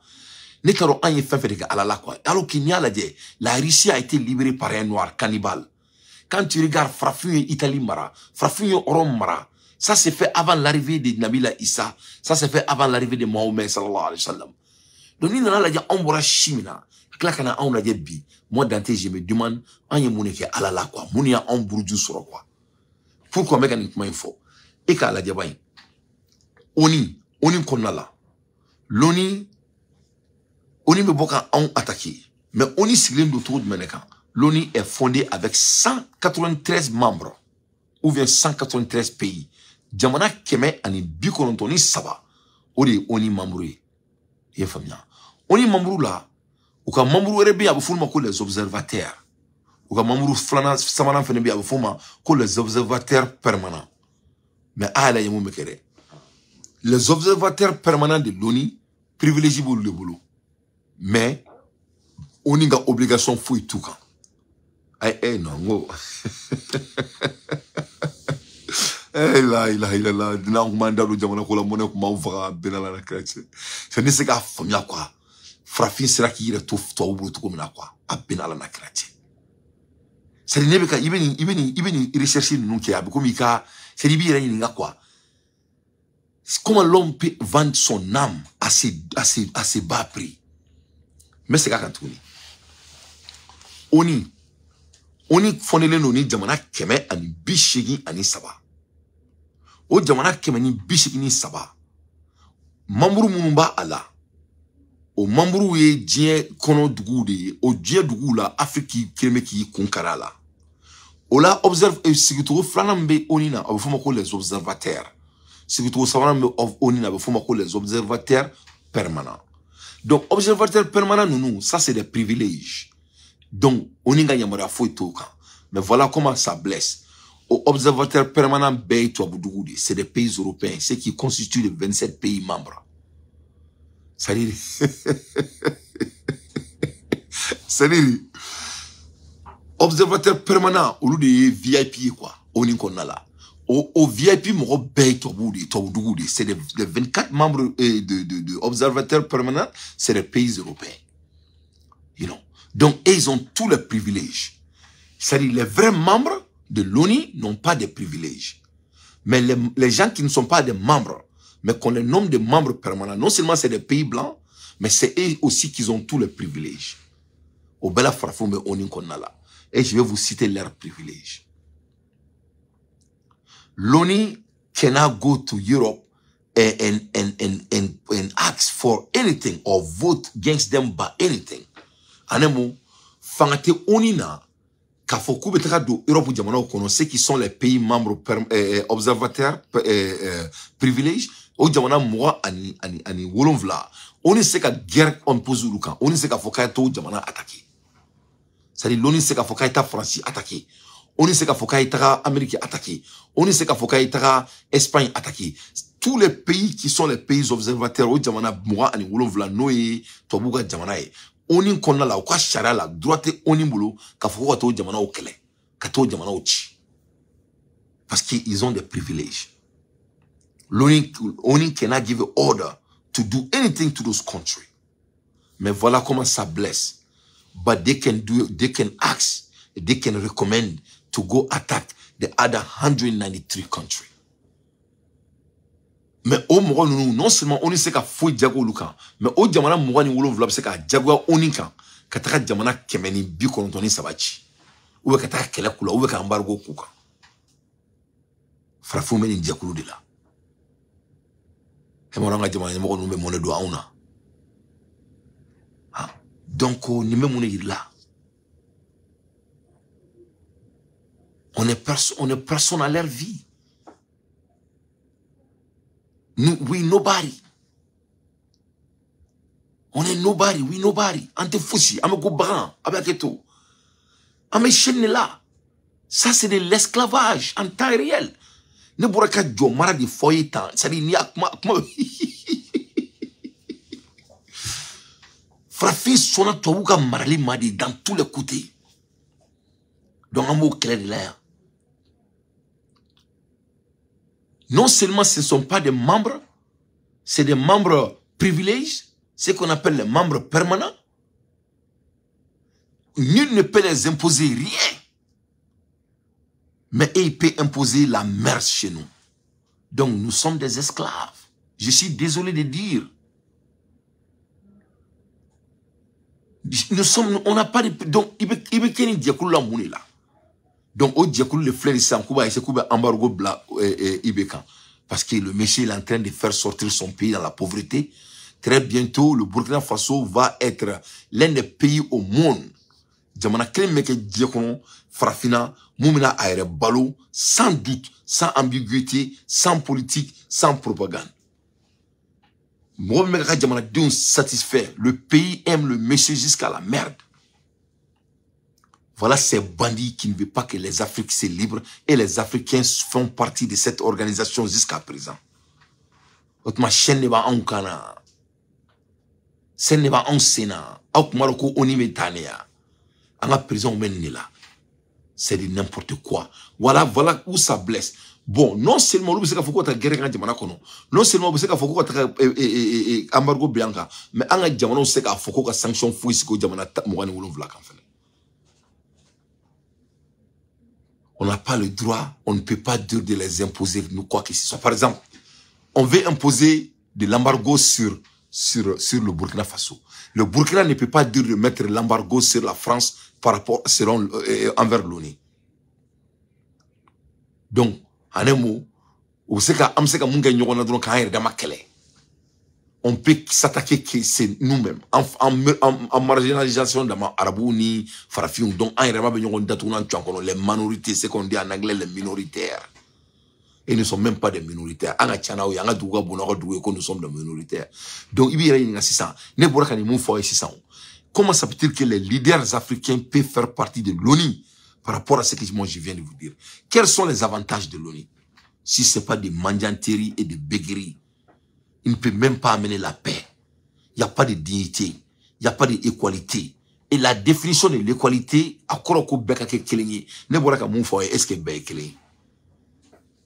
Ne t'a dɔn an ye fɛn fɛn de kɛ Ala la quoi. Alors que n'i y'a lajɛ, la Russie a été libérée par un noir cannibale. Quand tu regardes, farafin ye Italie mara, farafin ye Rome mara. Ça s'est fait avant l'arrivée de Nabila Issa. Ça s'est fait avant l'arrivée de Mahomet sallallahu alayhi wa sallam. Donc n'i nana lajɛ anw bɔra si min na, ka tila ka na anw lajɛ bi, moi Dante je me demande an ye mun de kɛ Ala la quoi. Mun y'anw buruju sɔrɔ quoi. Pourquoi n bɛ ka nin kuma in fɔ? E k'a lajɛ ba in. ONU kɔnɔna la, l'ONU, ONU bɛ bɔ ka anw attaquer. Mais ONU sigilen don cogo jumɛn de kan? L'ONU est fondée avec 193 membres ou bien 193 pays. Jamana 193 o de ye ONU membre ye. I y'a faamuya? ONU membre la, u ka membre wɛrɛ bɛ yen, a bɛ f'olu ma ko les observateurs. U ka membre filanan sabanan fɛnɛ bɛ yen, a bɛ f'o ma ko les observateurs permanents. Mais a y'a lajɛ mun bɛ kɛ dɛ. Les observateurs permanents de l'ONU, privilège b'olu de bolo. Mais ONU ka obligation foyi t'u kan. Ayi, non, n ko. La ilaha illallah, n'an kun b'an da don jamana ko la, mɔnɛ kun b'anw faga bɛɛ la kira cɛ. C'est ne se k'a faamuya quoi. Farafin sera k'i yɛrɛ to tubabu bolo cogo min na quoi. A bɛɛ n'Ala n'a kira cɛ. C'est à dire ne bɛ ka i bɛ nin recherche ninnu kɛ, a bɛ komi i ka, c'est à dire i b'i yɛrɛ ɲininka quoi. Comment l'homme peut vendre son âme à ses bas prix? N bɛ segin a kan tuguni. ONU fɔnelen don ni jamana 183. O jamana 183, membre minnu b'a a la, O membre ye diɲɛ kɔnɔ duguw de ye. O diɲɛ duguw la, Afrique kelen bɛ k'i kun kari a la. O la observe sigicogo filanan min bɛ ONU na, a bɛ f'o ma ko les observateurs. Sigicogo sabanan min bɛ ONU na, a bɛ f'o ma ko les observateurs permanents. Donc observateurs permanents ninnu, ça c'est des privilèges. Donc ONU ka yamaruya foyi t'o kan. Mais voilà comment ça blesse. Au observateur permanent bɛɛ ye tubabu dugu de ye, c'est des pays européens, ce qui constitue les 27 pays membres. C'est-à-dire, c'est-à-dire, observateur permanent, olu de ye VIP ye quoi, ONU kɔnɔna la. O VIP mɔgɔ bɛɛ ye tubabuw de ye, tubabu duguw de ye. C'est les 24 membres de observateurs permanents, c'est des pays européens. You know. Donc, et ils ont tous les privilèges. C'est-à-dire, les vrais membres de l'ONU n'ont pas de privilèges. Mais les gens qui ne sont pas des membres, mais qu'on les nomme des membres permanents, non seulement c'est des pays blancs, mais c'est eux aussi qui ont tous les privilèges. Au bela farafin bɛ ONU kɔnɔna la. Et je vais vous citer leurs privilèges. L'ONU cannot go to Europe and ask for anything or vote against them by anything. En un mot, fanga tɛ ONU na k'a fɔ k'u bɛ taga don Europe jamanaw kɔnɔ, ceux qui sont les pays membres observateurs privilèges, o jamana 27, ONU tɛ se ka guerre imposer olu kan, ONU tɛ se k'a fɔ k'a ye t'o jamana attaquer. C'est-à-dire l'ONU tɛ se k'a fɔ k'a ye taa Faransi attaquer, ONU tɛ se k'a fɔ k'a ye taga Amérique attaquer, ONU tɛ se k'a fɔ k'a ye taga Espagne attaquer. Tous les pays qui sont les pays observateurs, o jamana 27 n'o ye tubabuw ka jamana ye, ONU kɔnɔna la, u ka sariya la, droit tɛ ONU bolo k'a fɔ ko ka t'o jamanaw kɛlɛ, ka t'o jamanaw ci. Parce qu'ils ont des privilèges. L'ONU cannot give order to do anything to those countries. Mais voilà comment ça blesse. But they can do, they can ask, they can recommend to go attack the other 193 countries. Mais o mɔgɔ ninnu, non seulement ONU se ka foyi jago olu kan, mais o jamana 27 bɛ se ka jagoya ONU kan ka taga jamana 193 ci, ou bien ka taga kɛlɛ k'u la, ou bien ka embargo k'u kan. Farafinw bɛ nin jɛkulu de la. E m'a dɔn an ka jamana ɲɛmɔgɔ ninnu bɛ mɔnɛ don anw na. Donc nin bɛ mun de yir'i la? On est personne à leur vie. Nous, we nobody. On est nobody, we nobody. An tɛ fosi, an bɛ ko bagan, a bɛ hakɛ to. An bɛ chaîne la. Ça, c'est de l'esclavage en temps réel. Ne bɔra ka jɔ mara de fɔ ye tan. C'est-à-dire, n'i y'a kuma kuma. Farafin sɔnna tubabu ka marali ma de dans tous les côtés. Donc an b'o kɛlɛ de la yan. Non seulement ce ne sont pas des membres, c'est des membres privilégiés, ce qu'on appelle les membres permanents. Nul ne peut les imposer rien. Mais ils peuvent imposer la merde chez nous. Donc nous sommes des esclaves. Je suis désolé de dire. Nous sommes, on n'a pas de... Donc, il peut qu'il y ait des là. Donc, au djekulu, le frère ici, Kuba, c'est Kuba embargo bla IBK. Parce que le monsieur il est en train de faire sortir son pays dans la pauvreté. Très bientôt, le Burkina Faso va être l'un des pays au monde. Jamana kelen bɛ kɛ diɲɛ kɔnɔ, farafina, mun bɛna a yɛrɛ balo, sans doute, sans ambiguïté, sans politique, sans propagande. Mɔgɔ min bɛ ka jamanadenw satisfait, le pays aime le monsieur jusqu'à la merde. Voilà ces bandits qui ne veulent pas que les Africains se librent et les Africains font partie de cette organisation jusqu'à présent. Autrement, chaîne ne va en kana. Chaîne ne va en Sénat. Aw kuma dɔ ko ONU bɛ taa ne ya. An ka prison bɛ nin de la. C'est de n'importe quoi. Voilà, voilà où ça blesse. Bon, non seulement olu bɛ se k'a fɔ k'u ka taa guerre kɛ an ka jamana kɔnɔ, non seulement u bɛ se k'a fɔ k'u ka taga embargo bin an kan, mais an ka jamanaw se k'a fɔ k'u ka sanction foyi sigi o jamana 27 kan fɛnɛ. On n'a pas le droit, on ne peut pas dire de les imposer, nous, quoi que ce soit. Par exemple, on veut imposer de l'embargo sur le Burkina Faso. Le Burkina ne peut pas dire de mettre l'embargo sur la France par rapport, selon, envers l'ONU. Donc, en un mot, on sait qu'à On peut s'attaquer que c'est nous-mêmes en marginalisation dama arabu ni farafinw. Donc an yɛrɛ ma bɛ ɲɔgɔn datugu n'an tu kɔnɔ, les minorités, c'est qu'on dit en anglais les minoritaires. Et ne sont même pas des minoritaires. An ka ca n'aw ye, an ka dugu ka bon n'aw ka dugu ye, ko nous sommes des minoritaires. Donc i b'i yɛrɛ ɲininka sisan, ne bɔra ka nin mun fɔ aw ye sisan? Comment ça peut-il que les leaders africains peuvent faire partie de l'ONU par rapport à ce que moi je viens de vous dire? Quels sont les avantages de l'ONU si ce n'est pas des mendianteries et des bégueries? Il ne peut même pas amener la paix. Il n'y a pas de dignité. Il n'y a pas d'équalité. Et la définition de l'équalité, a kɔrɔ ko bɛɛ ka kɛ kelen ye. Ne bɔra ka mun fɔ aw ye, est-ce que bɛɛ ye kelen ye?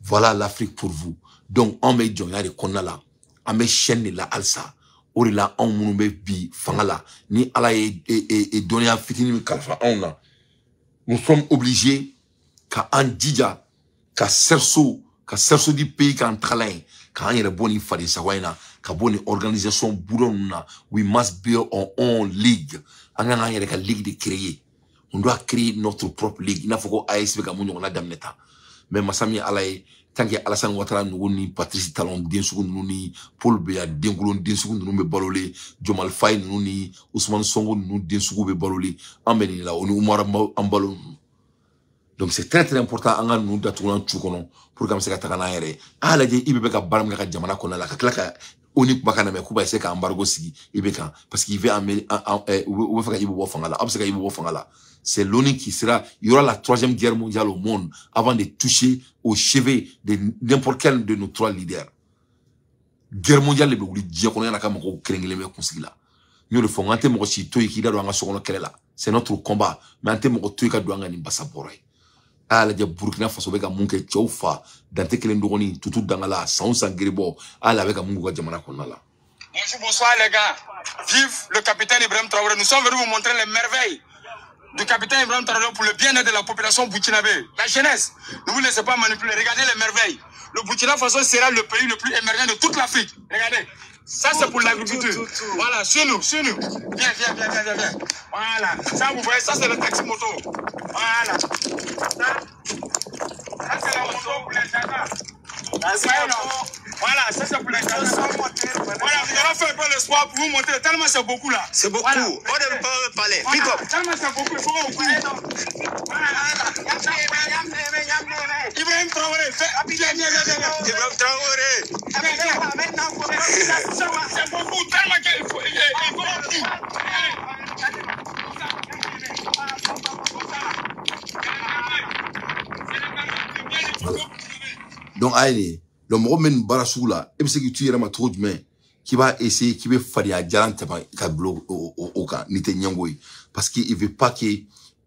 Voilà l'Afrique pour vous. Donc, an bɛ jɔnya de kɔnɔna la. An bɛ chaîne de la halisa. O de la anw minnu bɛ bi fanga la, ni Ala ye dɔnniya fitinin min kalifa anw na, nous sommes obligés ka an jija ka cerceau du pays k'an tagalan ye, k'an yɛrɛ bɔ nin faden sago in na, ka bɔ nin organisation budon ninnu na. We must build our own league. An kan k'an yɛrɛ ka ligue de créer. On doit créer notre propre ligue, i n'a fɔ ko AES bɛ ka mun ɲɔgɔnna daminɛ tan. Mais masa min ye Ala ye, tant que Alassane Ouattara nugu ni Patrice Talon den sugu ninnu ni Paul Biya denkolon den sugu ninnu bɛ balolen, Diomaye Faye ninnu ni Ousmane Sonko ninnu den sugu bɛ balolen, an bɛ nin la o ni Umar Embalo ninnu. Donc c'est très très important an ka ninnu datugu an cu kɔnɔ pour que an bɛ se ka taga n'an yɛrɛ ye. A y'a lajɛ, i bɛ ka baara min kɛ ka jamana kɔnɔna la, ka tila ka ONU kumakan lamɛn k'u b'a essayer ka embargo sigi i bɛ kan, parce qu'il veut amener, u bɛ fɛ ka Ibu bɔ fanga la. Aw bɛ se ka Ibu bɔ fanga la? C'est l'ONU qui sera, il y aura la troisième guerre mondiale au monde avant de toucher au chevet de n'importe quel de nos trois leaders. Guerre mondiale de bɛ wuli diɲɛ kɔnɔ yan'a ka mɔgɔw kelen kelen bɛ kunsigi la. N y'o de fɔ, n k'an tɛ mɔgɔ si to yen k'i da don an ka sokɔnɔ kɛlɛ la. C'est notre combat, mais an tɛ mɔgɔ to yen ka don an ka nin basa bɔrɔ ye. A y'a lajɛ, Burukina Faso bɛ ka mun kɛ? Cɛw fa dante kelen dɔgɔnin Tutu Dangala, san o san geribɔ, hali a bɛ ka mun k'u ka jamana kɔnɔna la. Bonjour, bonsoir les gars. Vive le capitaine Ibrahim Traoré. Nous sommes venus vous montrer les merveilles du capitaine Ibrahim Traoré pour le bien-être de la population burkinabé. La jeunesse, ne vous laissez pas manipuler. Regardez les merveilles. Le Burkina Faso sera le pays le plus émergent de toute l'Afrique. Regardez. Ça, c'est pour l'agriculture. Voilà, suis-nous, suis-nous. Viens, viens, viens, viens, viens, viens. Voilà. Ça, vous voyez, ça, c'est le taxi moto. Voilà. Ça, c'est la moto pour les jardins. Vous voyez, non? Voilà, ça, c'est pour les jardins. Voilà, nous allons faire un peu le sport pour vous montrer. Tellement c'est beaucoup là. C'est beaucoup. Voilà. On ne peut pas parler. Voilà. Pick up. Tellement c'est beaucoup, il faut qu'on court. Voilà. Ibrahim Traoré, fais, viens, viens, viens, viens. Ibrahim Traoré. Viens, viens. C'est beaucoup, tellement qu'il faut, il faut qu'on court. Voilà. Donc a ye nin ye. Donc mɔgɔ min bɛ nin baara sugu la, e bɛ se k'i tu yɛrɛ ma cogo jumɛn k'i b'a essayer k'i bɛ fadenya jalan tɛmɛ ka bila o kan n'i tɛ ɲɛngo ye? Parce que il veut pas que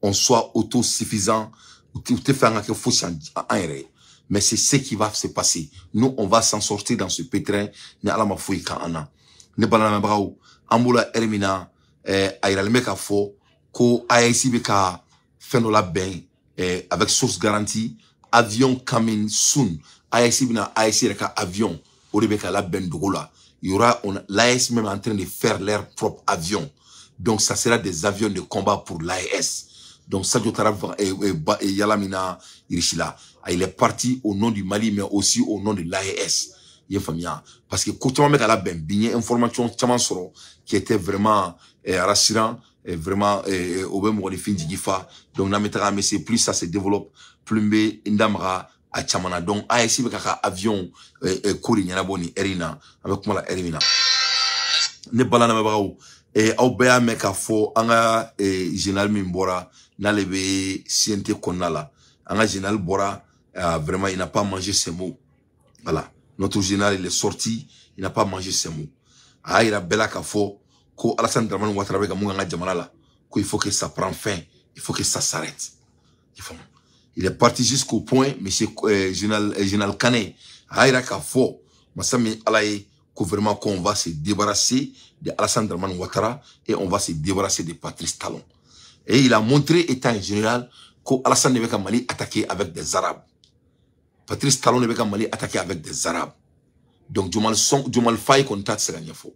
on soit autosuffisant. U tɛ fɛ an ka kɛ fosi an yɛrɛ ye. Mais c'est ce qui va se passer. Nous, on va s'en sortir dans ce pétrin ni Ala ma foyi kan an na. Ne balamɛbagaw, an b'o la ɛri min na, a yiralen bɛ k'a fɔ ko AES bɛ ka fɛn dɔ labɛn avec source garantie, avion coming soon. AES bɛna, AES yɛrɛ ka avion o de bɛ ka labɛn dogo la. Il y aura l'AES même en train de faire leur propre avion. Donc ça sera des avions de combat pour l'AES. Donc Sadio taara yala min na Irisi la, il est parti au nom du Mali mais aussi au nom de l'AES. I ye faamuya? Parce que ko caman bɛ ka labɛn bi, n ye information caman sɔrɔ qui était vraiment rassurant et vraiment o bɛ mɔgɔninfin jigi fa. Donc n'an bɛ taga, an bɛ se, plus ça se développe, plus n bɛ n da maga a caman na. Donc AES bɛ ka ka avion ko de ɲɛnabɔ nin heure in na, an bɛ kuma la heure min na. Ne balamɛbagaw, aw bɛɛ y'a mɛn k'a fɔ an ka général min bɔra n'ale bɛ CNT kɔnɔna la, an ka général bɔra, vraiment il n'a pas mangé ses mots. Voilà, notre général, il est sorti, il n'a pas mangé ses mots. A y'a yira bɛɛ la k'a fɔ ko Alassane Dramane Ouattara bɛ ka mun kɛ an ka jamana la, ko il faut que ça prend fin, il faut que ça s'arrête. Il est parti jusqu'au point, monsieur général Kane a y'a yira k'a fɔ masa min Ala ye, ko vraiment qu'on va se débarrasser de Alassane Dramane Ouattara et on va se débarrasser de Patrice Talon. Et il a montré, étant un général, ko Alassane bɛ ka Mali attaquer avec des Arabes. Patrice Talon bɛ ka Mali attaquer avec des Arabes. Donc Diomaye Faye kɔni ta tɛ se ka ɲɛfɔ.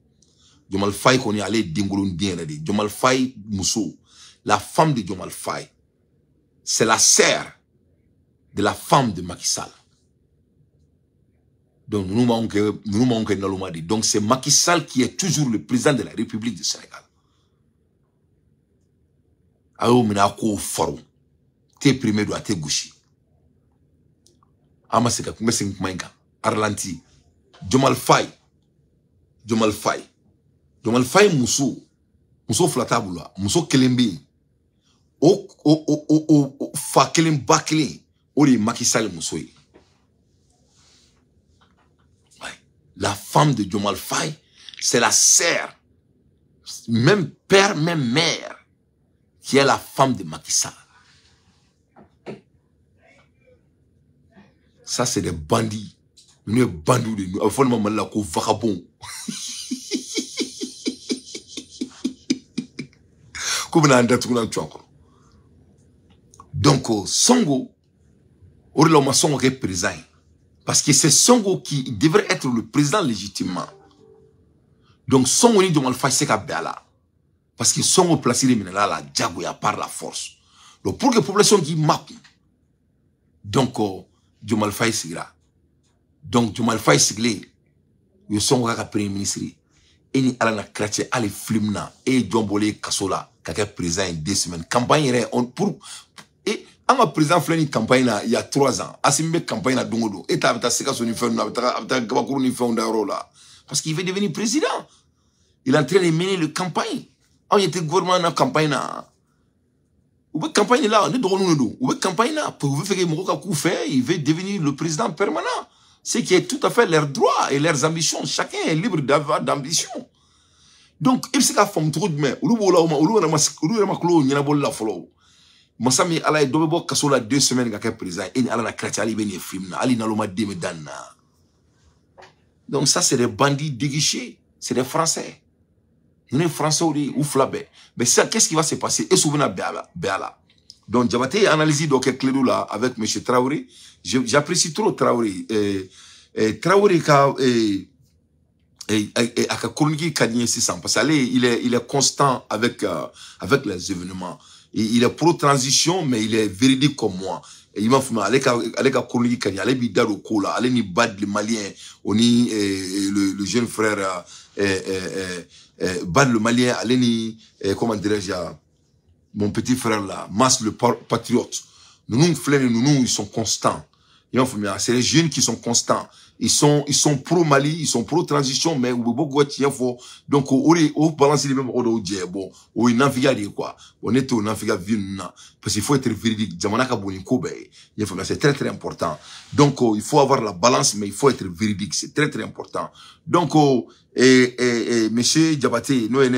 Diomaye Faye kɔni, ale ye denkolon den yɛrɛ de ye. Diomaye Faye muso, la femme de Diomaye Faye, c'est la sœur de la femme de Macky Sall. Donc nous manquons naloma. Donc c'est Macky Sall qui est toujours le président de la République du Sénégal. Ayo mina ko faro. Te primé do ate gouchi. Ama seka kumbe sing kumainga. Arlanti. Diomaye Faye. Diomaye Faye. Diomaye Faye muso. Muso flata bula. Muso kelembe. O o o o o fa kelen ba kelen. O de Macky Sall muso ye. La femme de Diomaye Faye, c'est la sœur, même père, même mère, qui est la femme de Macky Sall. Ça, c'est des bandits. Nous sommes bandits. Nous sommes vagabonds. Donc, Songo, Songo est président. Parce que c'est Songo qui devrait être le président légitimement. Donc Songo ni Diomaye Faye c'est qu'à. Parce que Songo placé les minéraux la diagoya par la force. Donc pour que la population qui marque. Donc Diomaye Faye sigira. Donc Diomaye Faye siglé. Yo Songo ka premier ministre. Et ni ala na chrétien ale flimna et Djombolé kasola kaka président en 2 semaines. Campagne on pour et an président filɛ campagne na il y a 3 ans Assimi bɛ campagne na don o don e ta bɛ taa Sikaso ni fɛn ninnu a bɛ taa gabakuru ni fɛnw da yɔrɔ la parce qu'il veut devenir président. Il est en train de mener le campagne. Anw ɲɛ tɛ gouvernement na campagne na u bɛ campagne la ne dɔgɔninw de don u bɛ campagne na pour u bɛ fɛ que mɔgɔw ka k'u fɛ. Il veut devenir le président permanent, ce qui est tout à fait leur droit et leurs ambitions. Chacun est libre d'avoir d'ambition. Donc i bɛ se k'a faamu cogo jumɛn olu b'o la o ma olu yɛrɛ ma kulo ɲɛnabɔli la fɔlɔ. Masa min ala ye dɔ bɛ bɔ kaso la 2 semaines ka kɛ président e ni ala na chrétien hali bɛ nin film na hali naloma den bɛ da nin na. Donc ça c'est des bandits déguichés, c'est des Français. Ninnu ye Français de ye u fila bɛɛ. Mais sisan qu'est-ce qui va se passer? E bɛna bɛn a la. Donc Diabaté ye analyse dɔ kɛ Clédou la avec monsieur Traoré. J'apprécie trop Traoré. Traoré ka a ka chronique ka di n ye sisan parce que ale il est constant avec avec les événements. Il est pro-transition, mais il est véridique comme moi. Et il m'a fumé, allez chronique, allez bidar au cola, allez ni bad le malien, on ni le jeune frère bad le malien, allez ni comment dirais-je, mon petit frère là, Mas le patriote. Nous nous, ils sont constants. C'est les jeunes qui sont constants. Ils sont pro-Mali, ils sont pro-transition, mais donc, on balance les mêmes bon, on quoi. On est au parce qu'il faut être véridique. C'est très, très important. Donc, il faut avoir la balance, mais il faut être véridique. C'est très, très important. Donc, monsieur Diabaté, nous, i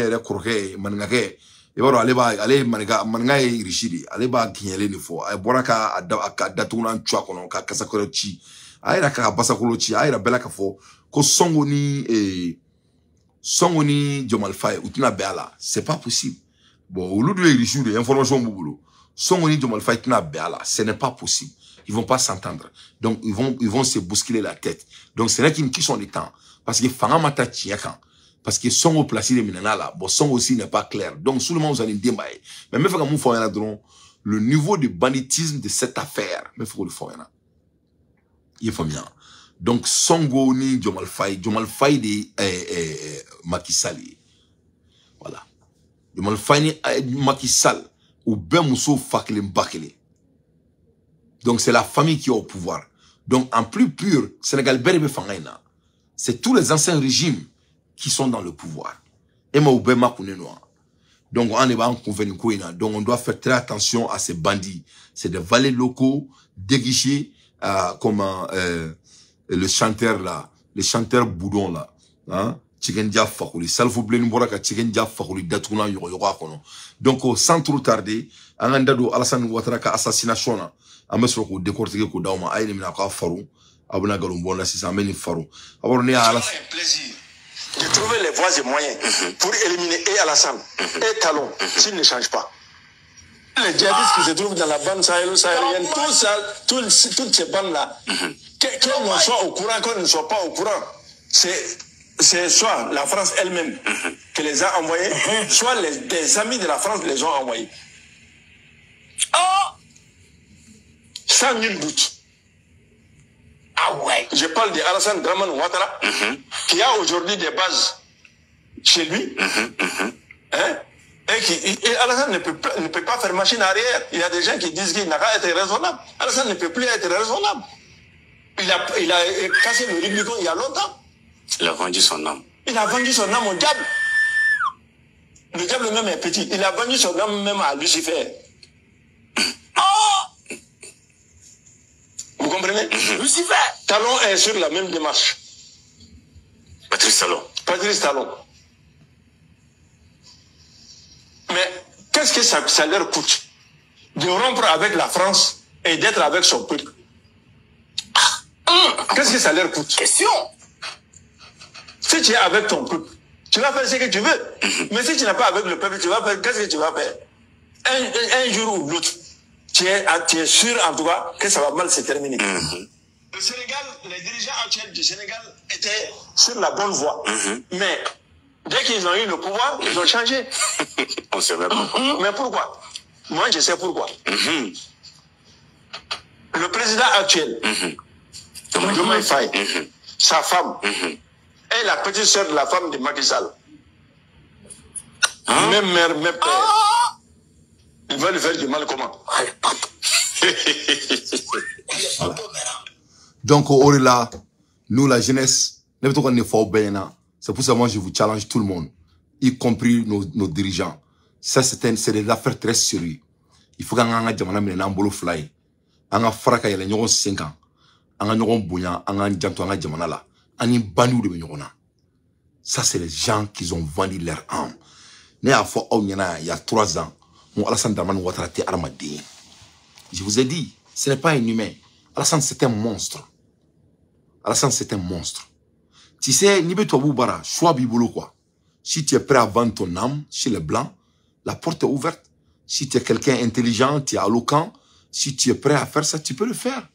b'a dɔn ale b'a ale maninka maninka ye irisi de ale b'a gɛɲɛlen de fɔ a bɔra ka a datugulan cu a kɔnɔ ka kasakɔrɔ ci a yɛrɛ ka basakolo ci a yɛrɛ bɛɛ la k'a fɔ ko Sonko ni Diomaye Faye u tɛna bɛn a la. C'est pas possible. Bon, olu dun ye irisiw de ye, information b'u bolo. Sonko ni Diomaye Faye tɛna bɛn a la, ce n'est pas possible. Ils vont pas s'entendre. Donc ils vont se bousculer la tête. Donc ce n'est qu'une question de temps parce que fanga ma taa tiɲɛ kan. Parce que Sonko placé les minana là, bon, Sonko aussi n'est pas clair. Donc, seulement vous allez démarrer. Mais même le niveau de banditisme de cette affaire, mais faut le faire. Il faut bien. Donc, Sonko ni Diomaye Faye de Macky Sall. Voilà. Diomaye Faye ni Macky Sall, ou ben Mousso Fakele Mbakele. Donc, c'est la famille qui est au pouvoir. Donc, en plus pur, Sénégal Berebe Fangaina. C'est tous les anciens régimes qui sont dans le pouvoir. Et moi, donc, on est en convenu. Donc, on doit faire très attention à ces bandits. C'est des valets locaux, déguichés, comme le chanteur là, le chanteur Boudon là, hein, Chikendia Fakouli, Salfou Blenimboraka, Chikendia Fakouli, Datouna, Yoro Kono. Donc, sans trop tarder, Angandado, Alassane Ouattara, assassination, on va décortiquer Kodauma, Aïe, Minaka Farou, Abuna Galumbona, Sissameni Farou. Alors, on est à la. De trouver les voies et moyens pour éliminer et Alassane et Talon s'ils ne changent pas. Les djihadistes qui se trouvent dans la bande sahélo-sahélienne, tout ça, toutes ces bandes-là, qu'on soit au courant, qu'on ne soit pas au courant, c'est soit la France elle-même qui les a envoyés, soit des amis de la France les ont envoyés. Oh! Sans nul doute. Ah ouais. Je parle de Alassane Dramane Ouattara, qui a aujourd'hui des bases chez lui. Hein? Et Alassane ne peut pas faire machine arrière. Il y a des gens qui disent qu'il n'a qu'à être raisonnable. Alassane ne peut plus être raisonnable. Il a cassé le Rubicon il y a longtemps. Il a vendu son âme. Il a vendu son âme au diable. Le diable même est petit. Il a vendu son âme même à Lucifer. Oh! Vous comprenez? Lucifer! Talon est sur la même démarche. Patrice Talon. Patrice Talon. Mais qu'est-ce que ça leur coûte de rompre avec la France et d'être avec son peuple? Qu'est-ce que ça leur coûte? Question. Si tu es avec ton peuple, tu vas faire ce que tu veux. Mais si tu n'es pas avec le peuple, tu vas faire qu'est-ce que tu vas faire? Un jour ou l'autre, tu es sûr en tout cas que ça va mal se terminer. Le Sénégal, les dirigeants actuels du Sénégal étaient sur la bonne voie. Mais dès qu'ils ont eu le pouvoir, ils ont changé. On sait même pas. Mais pourquoi? Moi, je sais pourquoi. Le président actuel, Diomaye Faye, sa femme, est la petite sœur de la femme de Macky Sall. Hein? Même mère, même père. Il va lui faire du mal comment? Voilà. Donc, au là, nous, la jeunesse, c'est pour ça que moi, je vous challenge tout le monde, y compris nos dirigeants. Ça, c'est des affaires très sérieuses. Il faut qu'on ait jamana minɛ n'an bolo fila ye. An ka fara ka yɛlɛ ɲɔgɔn sen kan. An ka ɲɔgɔn bonya, an k'an janto an ka jamana la. An ni bandiw de bɛ ɲɔgɔn na. Ça, c'est les gens qui ont vendu leur âme. Ne y'a fɔ aw ɲɛna il y a 3 ans, n ko Alassane Dramane Ouattara tɛ hadamaden ye. Je vous ai dit, ce n'est pas un humain. Alassane, c'est un monstre. Alassane, c'est un monstre. Tu sais, ni bɛ tubabu bara, choix b'i bolo quoi. Si tu es prêt à vendre ton âme chez les Blancs, la porte est ouverte. Si tu es quelqu'un intelligent, tu es éloquent, si tu es prêt à faire ça, tu peux le faire.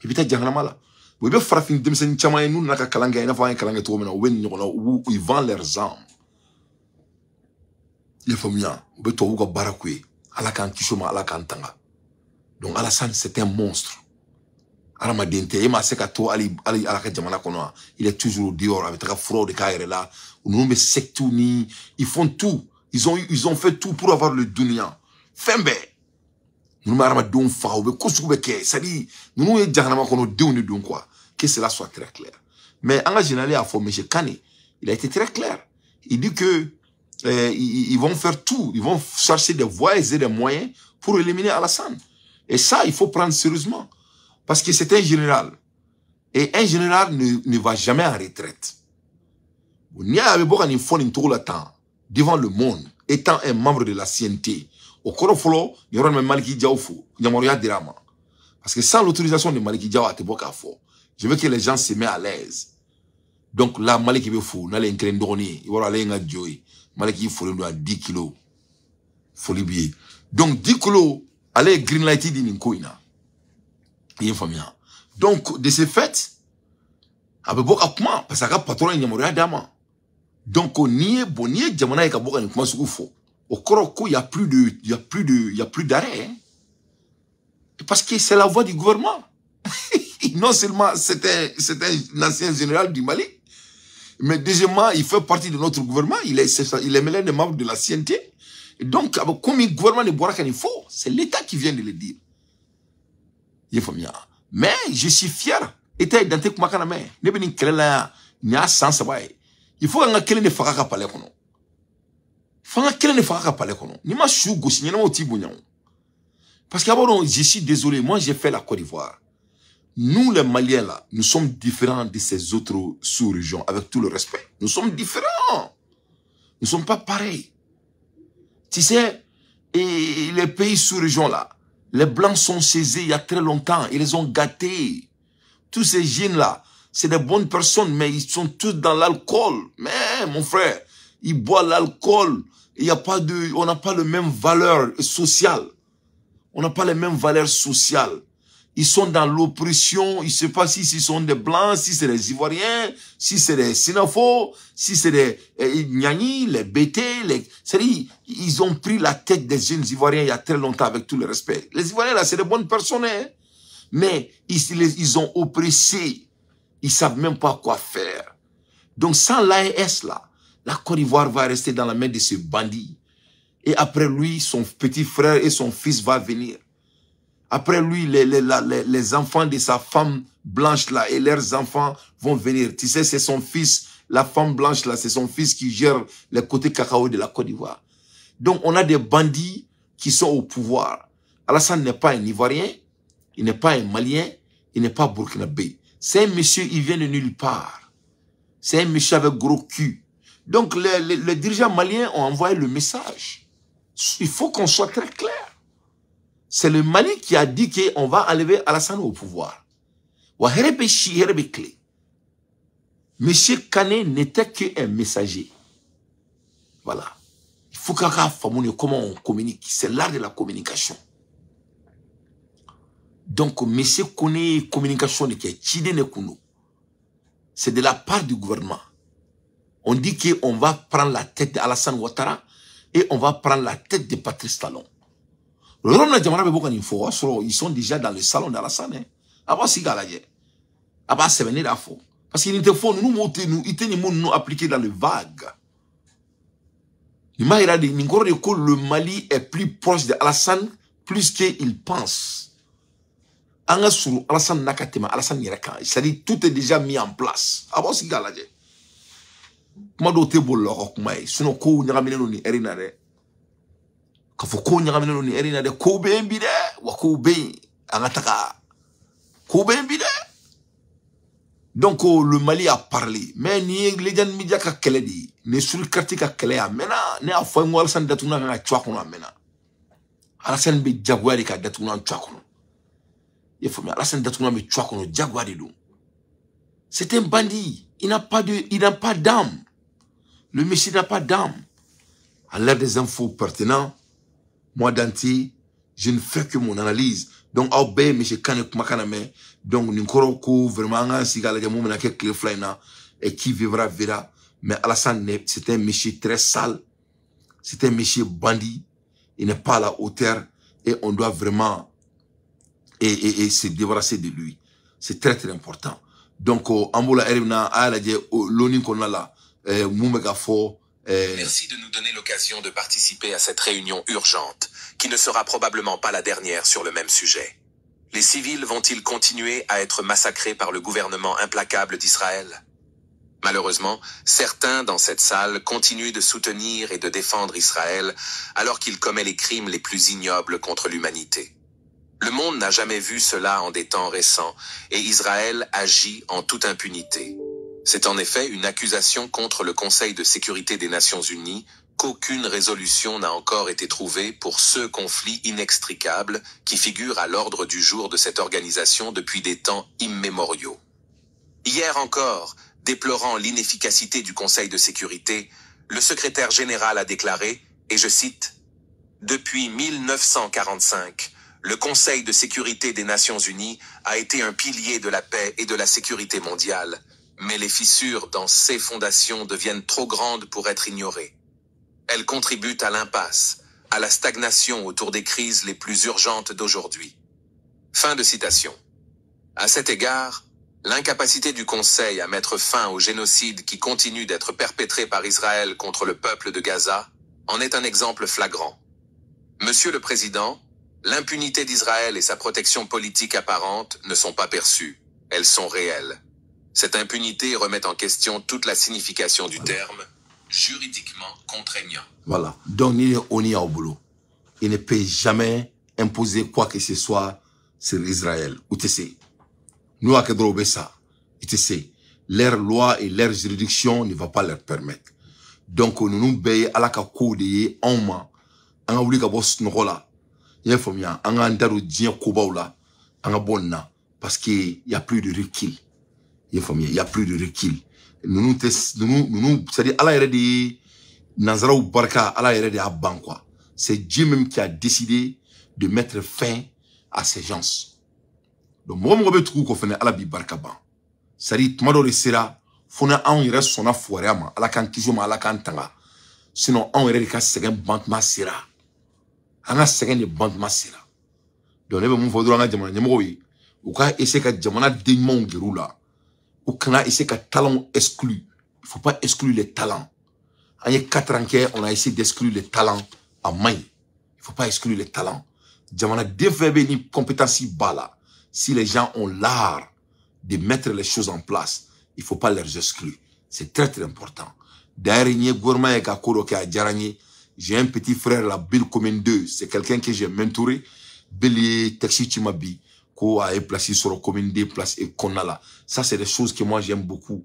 Et puis, tu as là. Vous pouvez faire denmisɛnnin caman ye n'u nana ka kalan kɛ i n'a fɔ an ye kalan kɛ cogo min na u bɛ nin ɲɔgɔn na u ils vendent leurs âmes. I y'a faamuya u bɛ tubabuw ka baara k'u ye Ala k'an kisi o ma Ala k'an tanga. Donc Alassane c'est un monstre. Hadamaden tɛ e ma se ka to hali hali Ala ka jamana kɔnɔ wa il est toujours dehors a bɛ taga furaw de k'a yɛrɛ la ninnu bɛ sectes ni ils font tout ils ont fait tout pour avoir le dunia fɛn bɛɛ. Ninnu bɛ hadamadenw faga u bɛ ko sugu bɛɛ kɛ c'est-à-dire ninnu ye jahanama kɔnɔ denw de don quoi. Que cela soit très clair. Mais an ka général y'a fɔ monsieur Kane, il a été très clair. Il dit que ils vont faire tout, ils vont chercher des voies et des moyens pour éliminer Alassane. Et ça, il faut prendre sérieusement. Parce que c'est un général. Et un général ne va jamais en retraite. Devant le monde, étant un membre de la CNT, au Korofolo, il y aura même Maliki Diaw fo, yamaruya dira ma. Parce que sans l'autorisation de Maliki Diaw, a tɛ bɔ k'a fɔ. Je veux que les gens se mettent à l'aise. Donc là, Maliki bɛ fo, n'ale ye n kelen dɔgɔnin ye, i b'a dɔn ale ye n ka jo ye. Maliki folen don à 10 kilos. Foli b'i ye. Donc 10 kilos, ale ye green light di nin ko in na. I ye n faamuya. Donc de ce fait, a bɛ bɔ ka kuma parce que a ka patron ye yamaruya d'a ma. Donc n'i ye bon, n'i ye jamana ye ka bɔ ka nin kuma sugu fɔ, o kɔrɔ ko il y a plus de, il y a plus de, il y a plus d'arrêt. Hein? Parce que c'est la voix du gouvernement. Non seulement c'est un ancien général du Mali, mais deuxièmement, il fait partie de notre gouvernement, il est l'un des membres de la CNT. Et donc, comme le gouvernement de bɔra ka nin fɔ, c'est l'État qui vient de le dire. Mais je suis fier. État ye dante kumakan na mɛn. Ne bɛ nin kɛlɛ la yan, nin y'a san 3 ye. Il faut k'an ka kelen de faga ka palais kɔnɔ. F'an ka kelen de faga ka palais kɔnɔ. N'i ma su gosi ɲɛnamaw t'i bonya o. Parce que d'abord, je suis désolé, moi j'ai fait la Côte d'Ivoire. Nous, les Maliens, là, nous sommes différents de ces autres sous-régions, avec tout le respect. Nous sommes différents. Nous ne sommes pas pareils. Tu sais, et les pays sous-régions, là, les Blancs sont chez eux il y a très longtemps. Ils les ont gâtés. Tous ces jeunes-là, c'est des bonnes personnes, mais ils sont tous dans l'alcool. Mais, mon frère, ils boivent l'alcool. Il y a pas de, on n'a pas les mêmes valeurs sociales. On n'a pas les mêmes valeurs sociales. Ils sont dans l'oppression, ils ne savent pas si ce sont des Blancs, si c'est des Ivoiriens, si c'est des Sinafos, si c'est des Niani, les BT, les... C'est-à-dire, ils ont pris la tête des jeunes Ivoiriens il y a très longtemps, avec tout le respect. Les Ivoiriens, là, c'est des bonnes personnes, hein. Mais ils ont oppressé. Ils savent même pas quoi faire. Donc sans l'AES là, la Côte d'Ivoire va rester dans la main de ce bandit. Et après lui, son petit frère et son fils vont venir. Après lui, les enfants de sa femme blanche là et leurs enfants vont venir. Tu sais, c'est son fils, la femme blanche là, c'est son fils qui gère les côtés cacao de la Côte d'Ivoire. Donc, on a des bandits qui sont au pouvoir. Alassane n'est pas un Ivoirien, il n'est pas un Malien, il n'est pas Burkinabé. C'est un monsieur, il vient de nulle part. C'est un monsieur avec gros cul. Donc, les dirigeants maliens ont envoyé le message. Il faut qu'on soit très clair. C'est le Mali qui a dit qu'on va enlever Alassane au pouvoir. Monsieur Kané n'était qu'un messager. Voilà. Il faut qu'on fasse comment on communique. C'est l'art de la communication. Donc, monsieur Koné, communication de c'est de la part du gouvernement. On dit qu'on va prendre la tête d'Alassane Ouattara et on va prendre la tête de Patrice Talon. Ils sont déjà dans le salon d'Alassane. Parce qu'il était faux, nous nous, nous appliquer dans le vague. Le Mali est plus proche d'Alassane plus qu'il pense. C'est-à-dire tout est déjà mis en place. Kuma dɔw tɛ boli la ka kuma ye sinon kow ɲagaminen don nin ɛri in na dɛ k'a fɔ kow ɲagaminen don nin ɛri in na dɛ kow bɛ yen bi dɛ wa kow bɛ yen an ka taga kow bɛ yen bi dɛ. Donc le Mali a parlé, mais ni ye Lejane Media ka kɛlɛ de ye, nin ye Suri Karti ka kɛlɛ ye a mɛnna. Ne y'a fɔ n ko Alassane datugulan kan ka cu a kɔnɔ a mɛnna. Alassane bɛ jagoya de ka datugulan cu a kɔnɔ. I y'a faamuya, Alassane datugulan bɛ cu a kɔnɔ jagoya de don. C'est un bandit, il n'a pas d'âme. Le monsieur n'a pas d'âme. À l'heure des infos pertinentes, moi, Dante, je ne fais que mon analyse. Donc, aw bɛɛ ye monsieur Kane kumakan lamɛn. Donc, nin kɔrɔ ko vraiment an k'an sigi k'a lajɛ mun bɛna kɛ tile fila in na. Et qui vivra verra. Mais Alassane, c'est un monsieur très sale. C'est un monsieur bandit. Il n'est pas à la hauteur. Et on doit vraiment et se débarrasser de lui. C'est très, très important. Donc, an b'o la ɛri min na, a y'a lajɛ loni kɔnɔna la. Merci de nous donner l'occasion de participer à cette réunion urgente, qui ne sera probablement pas la dernière sur le même sujet. Les civils vont-ils continuer à être massacrés par le gouvernement implacable d'Israël? Malheureusement, certains dans cette salle continuent de soutenir et de défendre Israël alors qu'il commet les crimes les plus ignobles contre l'humanité. Le monde n'a jamais vu cela en des temps récents, et Israël agit en toute impunité. C'est en effet une accusation contre le Conseil de sécurité des Nations Unies qu'aucune résolution n'a encore été trouvée pour ce conflit inextricable qui figure à l'ordre du jour de cette organisation depuis des temps immémoriaux. Hier encore, déplorant l'inefficacité du Conseil de sécurité, le secrétaire général a déclaré, et je cite, « Depuis 1945, le Conseil de sécurité des Nations Unies a été un pilier de la paix et de la sécurité mondiale, mais les fissures dans ses fondations deviennent trop grandes pour être ignorées. Elles contribuent à l'impasse, à la stagnation autour des crises les plus urgentes d'aujourd'hui. » Fin de citation. À cet égard, l'incapacité du Conseil à mettre fin au génocide qui continue d'être perpétré par Israël contre le peuple de Gaza en est un exemple flagrant. Monsieur le Président, l'impunité d'Israël et sa protection politique apparente ne sont pas perçues, elles sont réelles. Cette impunité remet en question toute la signification du terme juridiquement contraignant. Voilà. Donc, il est ONU au boulot. Il ne peut jamais imposer quoi que ce soit sur Israël. UTC. Nous, à Kedro-Bessa, UTC, leur loi et leur juridiction ne va pas leur permettre. Donc, nous nous payons à la kakode en ma, en a voulu qu'à snorola. Il faut bien, en a ndaro dien kobaoula, en a bonna, parce qu'il y a plus de recul. Il faut bien, il y a plus de recul. Nous, c'est-à-dire, Allah yɛrɛ de ye nanzaraw barika, Allah yɛrɛ de y'a ban quoi. C'est Dieu même qui a décidé de mettre fin à ces gens. Donc, mɔgɔ mɔgɔ bɛ tugu kɔ fɛnɛ, Ala b'i barika ban. C'est-à-dire, tuma dɔ de sera, fo na anw yɛrɛ sɔnna fugariya ma, Ala k'an kisi o ma, Ala k'an tanga. Sinon, anw yɛrɛ de ka sɛgɛn ban tuma sera. An ka sɛgɛn de ban tuma sera. Donc, ne bɛ mun fɔ dɔrɔn an ka jamana ɲɛmɔgɔw ye, U ka essayer ka jamana den ɲumanw gɛrɛ u la. U kana essayer ka talents exclure. Il faut pas exclure les talents. An ye 4 ans kɛ, on a essayé d'exclure les talents a man ɲi. Il faut pas exclure les talents. Jamana den fɛn bɛ ni compétence b'a la. Si les gens ont l'art de mettre les choses en place, il faut pas les exclure. C'est très très important. D'ailleurs, n ye gouvernement ye ka ko dɔ kɛ, a diyara n ye. J'ai un petit frère là, Bill Commune 2, c'est quelqu'un que j'ai mentoré. Bill ye texte ci ma bi ko a ye place sɔrɔ Commune 2 place et kɔnɔna la. Ça, c'est des choses que moi j'aime beaucoup.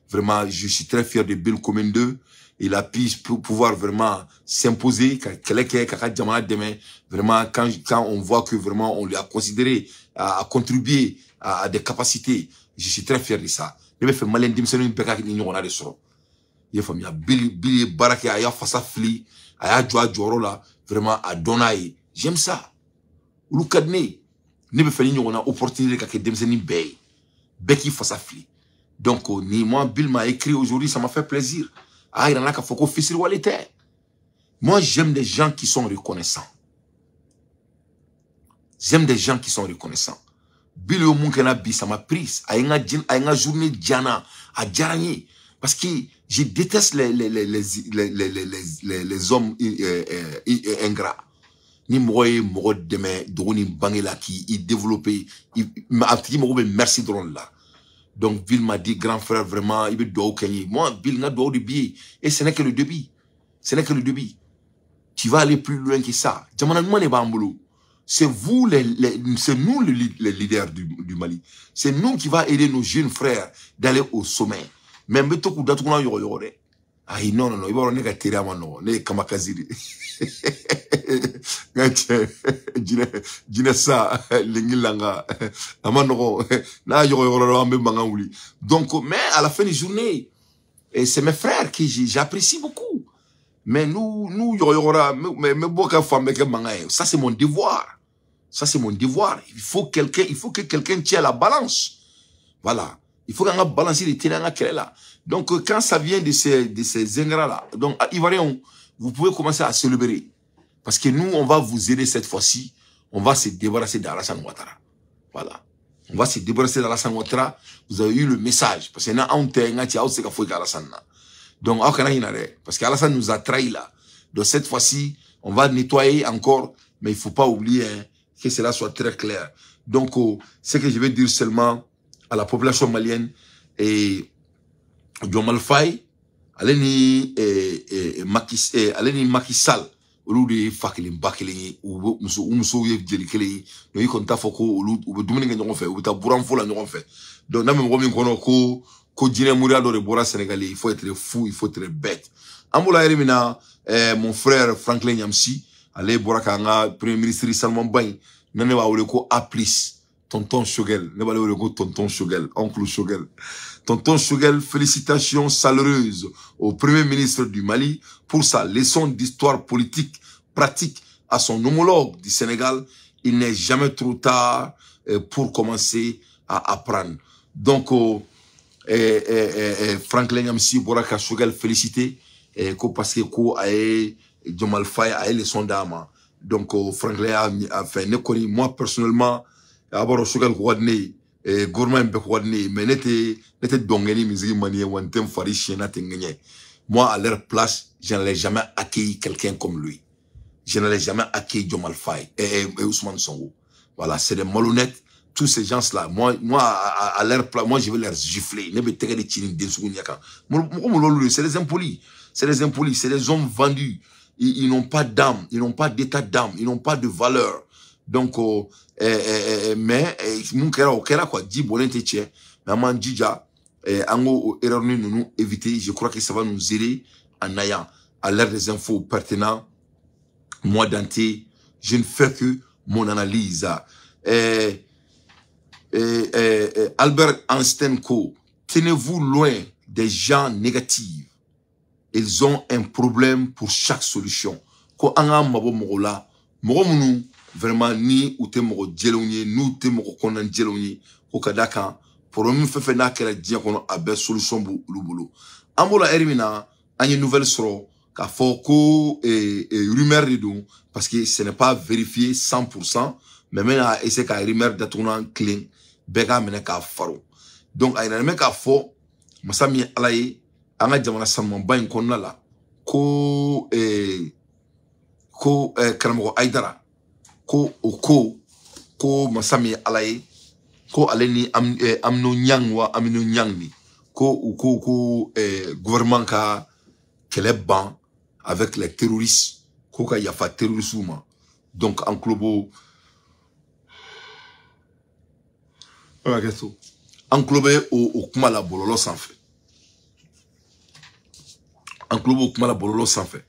Vraiment, je suis très fier de Bill Commune 2. Il a pu pouvoir vraiment s'imposer, ka kɛlɛ kɛ, k'a ka jamana dɛmɛ. Vraiment, quand on voit que vraiment on lui a considéré, a contribué à des capacités, je suis très fier de ça. Ne bɛ fɛ malien denmisɛnnin bɛɛ ka ni ɲɔgɔnna de sɔrɔ. I ye faamuya, Bill ye baara kɛ, a y'a fasa fili, a y'a jɔ a jɔyɔrɔ la, vraiment a dɔn n'a ye. J'aime ça. Olu ka di ne ye. Ne bɛ fɛ ni ɲɔgɔnna opportunité ka kɛ denmisɛnnin bɛɛ ye. Bɛɛ k'i fasa fili. Donc, ni moi, Bill m'a écrit aujourd'hui, ça m'a fait plaisir. A yira n na k'a fɔ ko fisiriwale tɛ. Moi, j'aime des gens qui sont reconnaissants. J'aime des gens qui sont reconnaissants. Bill ye mun kɛ n na bi, ça m'a pris. A ye n ka a ye n ka journée diya n na. A diyara n ye. Parce que je déteste les hommes ingrats. Ni mɔgɔ ye mɔgɔ dɛmɛ dogo ni bange la k'i développer, a tigi mago bɛ merci dɔrɔn de la. Donc Bill m'a dit, grand frère, vraiment, i bɛ dugawu kɛ n ye. Moi, Bill, n ka dugawu de b'i ye. Et ce n'est que le début. Ce n'est que le début. Tu vas aller plus loin que ça. Jamana ɲuman de b'an bolo. C'est vous, c'est nous les leaders du Mali. C'est nous qui va aider nos jeunes frères d'aller au sommet. Mais n bɛ to k'u datugulan yɔgɔ dɛ. Ayi, non, non, non, i b'a dɔn ne ka teriya ma nɔgɔn, ne ye kamakazi de. N ka cɛ, jinɛ sa, lengi langa, a ma nɔgɔn, n'a yɔgɔ dɔrɔn an bɛ mankan wuli. Donc, mais à la fin de journée, et c'est mes frères que j'apprécie beaucoup. Mais nous, yɔgɔ yɔgɔra, mais bɔ ka fan bɛɛ kɛ mankan ye. Ça, c'est mon devoir. Ça, c'est mon devoir. Il faut que quelqu'un tienne la balance. Voilà. Il faut qu'on a balancé les terrains là. Donc, quand ça vient de ces ingrats-là, donc, Ivoiriens, vous pouvez commencer à célébrer. Parce que nous, on va vous aider cette fois-ci. On va se débarrasser d'Alassane Ouattara. Voilà. On va se débarrasser d'Alassane Ouattara. Vous avez eu le message. Parce que nous, on t'a Alassane. Donc, parce qu'Alassane nous a trahis là. Donc, cette fois-ci, on va nettoyer encore. Mais il faut pas oublier, hein, que cela soit très clair. Donc, oh, ce que je vais dire seulement à la population malienne et Diomaye Faye, ale ni Macky, ale ni Macky Sall, olu de ye fa kelen ba kelen ye, u bɛ muso, u musow ye jeli kelen ye. Donc i kɔni t'a fɔ ko olu u bɛ dumuni kɛ ɲɔgɔn fɛ, u bɛ taa buranfo la ɲɔgɔn fɛ. Donc n'a bɛ mɔgɔ min kɔnɔ ko jinɛ moriya dɔ de bɔra Sénégal, il faut être fou, il faut être bête. An b'o la yɛrɛ min na, mon frère Franklin Nyamsi, ale bɔra k'an ka premier ministre sanumanba in, ne b'a wele ko A plus, tonton Choguel, ne b'ale wele ko tonton Choguel, oncle Choguel. Tonton Choguel, félicitations chaleureuses au premier ministre du Mali pour sa leçon d'histoire politique pratique à son homologue du Sénégal. Il n'est jamais trop tard pour commencer à apprendre. Donc, Franklin Nyamsi bɔra ka Choguel féliciter ko parce que ko a ye Diomaye Faye a ye leçon d'a ma. Donc, Franklin a fait ne kɔni, moi personnellement, a b'a dɔn Choguel ko ka di ne ye, gouvernement in bɛɛ ko ka di ne ye, mais ne tɛ dɔnkɛ ni misiri man di ye, wa n tɛ n fari siɲɛ n'a tɛ n ŋɛɲɛ. Moi, à leur place, je n'allais jamais accueillir quelqu'un comme lui. Je n'allais jamais accueillir Diomaye Faye et Ousmane Sonko. Voilà, c'est des malhonnêtes, tous ces gens-là. Moi, à leur place, moi, je vais les gifler. Ne bɛ tɛgɛ de ci nin den sugu ɲɛ kan. Mɔgɔ mun l'olu, c'est des impolis. C'est des impolis, c'est des hommes vendus. Ils n'ont pas d'âme, ils n'ont pas d'état d'âme, ils n'ont pas de valeur. Donc, mais, mun kɛra o kɛra quoi, ji bɔlen tɛ tiɲɛ. Mais an m'an jija, an k'o erreur ninnu éviter. Je crois que ça va nous aider en ayant à l'heure des infos pertinentes. Moi, Dante, je ne fais que mon analyse. Albert Einstein ko, tenez-vous loin des gens négatifs. Ils ont un problème pour chaque solution. Ko an k'an mabɔ mɔgɔ la, mɔgɔ minnu vraiment ni u tɛ mɔgɔ jɛlenw ye, n'u tɛ mɔgɔ kɔnɔna jɛlenw ye, ko ka d'a kan problème fɛn fɛn n'a kɛra diɲɛ kɔnɔ, a bɛɛ solution b'u olu bolo. An b'o la heure min na, an ye nouvelle sɔrɔ k'a fɔ ko rumeur de don, parce que ce n'est pas vérifié 100%, mais n bɛna essayer ka rumeur datugulan tilen. Bɛɛ k'a minɛ k'a faro. Donc a yiralen bɛ k'a fɔ masa min ye Ala ye an ka jamana sanumanba in kɔnɔna la ko ko karamɔgɔ Hayidara ko o ko masa min ye Ala ye ko ale ni Amino Ɲang wa Amino Ɲang ni ko u ko gouvernement ka kɛlɛ ban avec les terroristes ko ka yafa terroristes ma. Donc an tulo b'o an tulo bɛ o kuma la bɔlɔlɔ sanfɛ. An tulo b'o kuma la bɔlɔlɔ sanfɛ.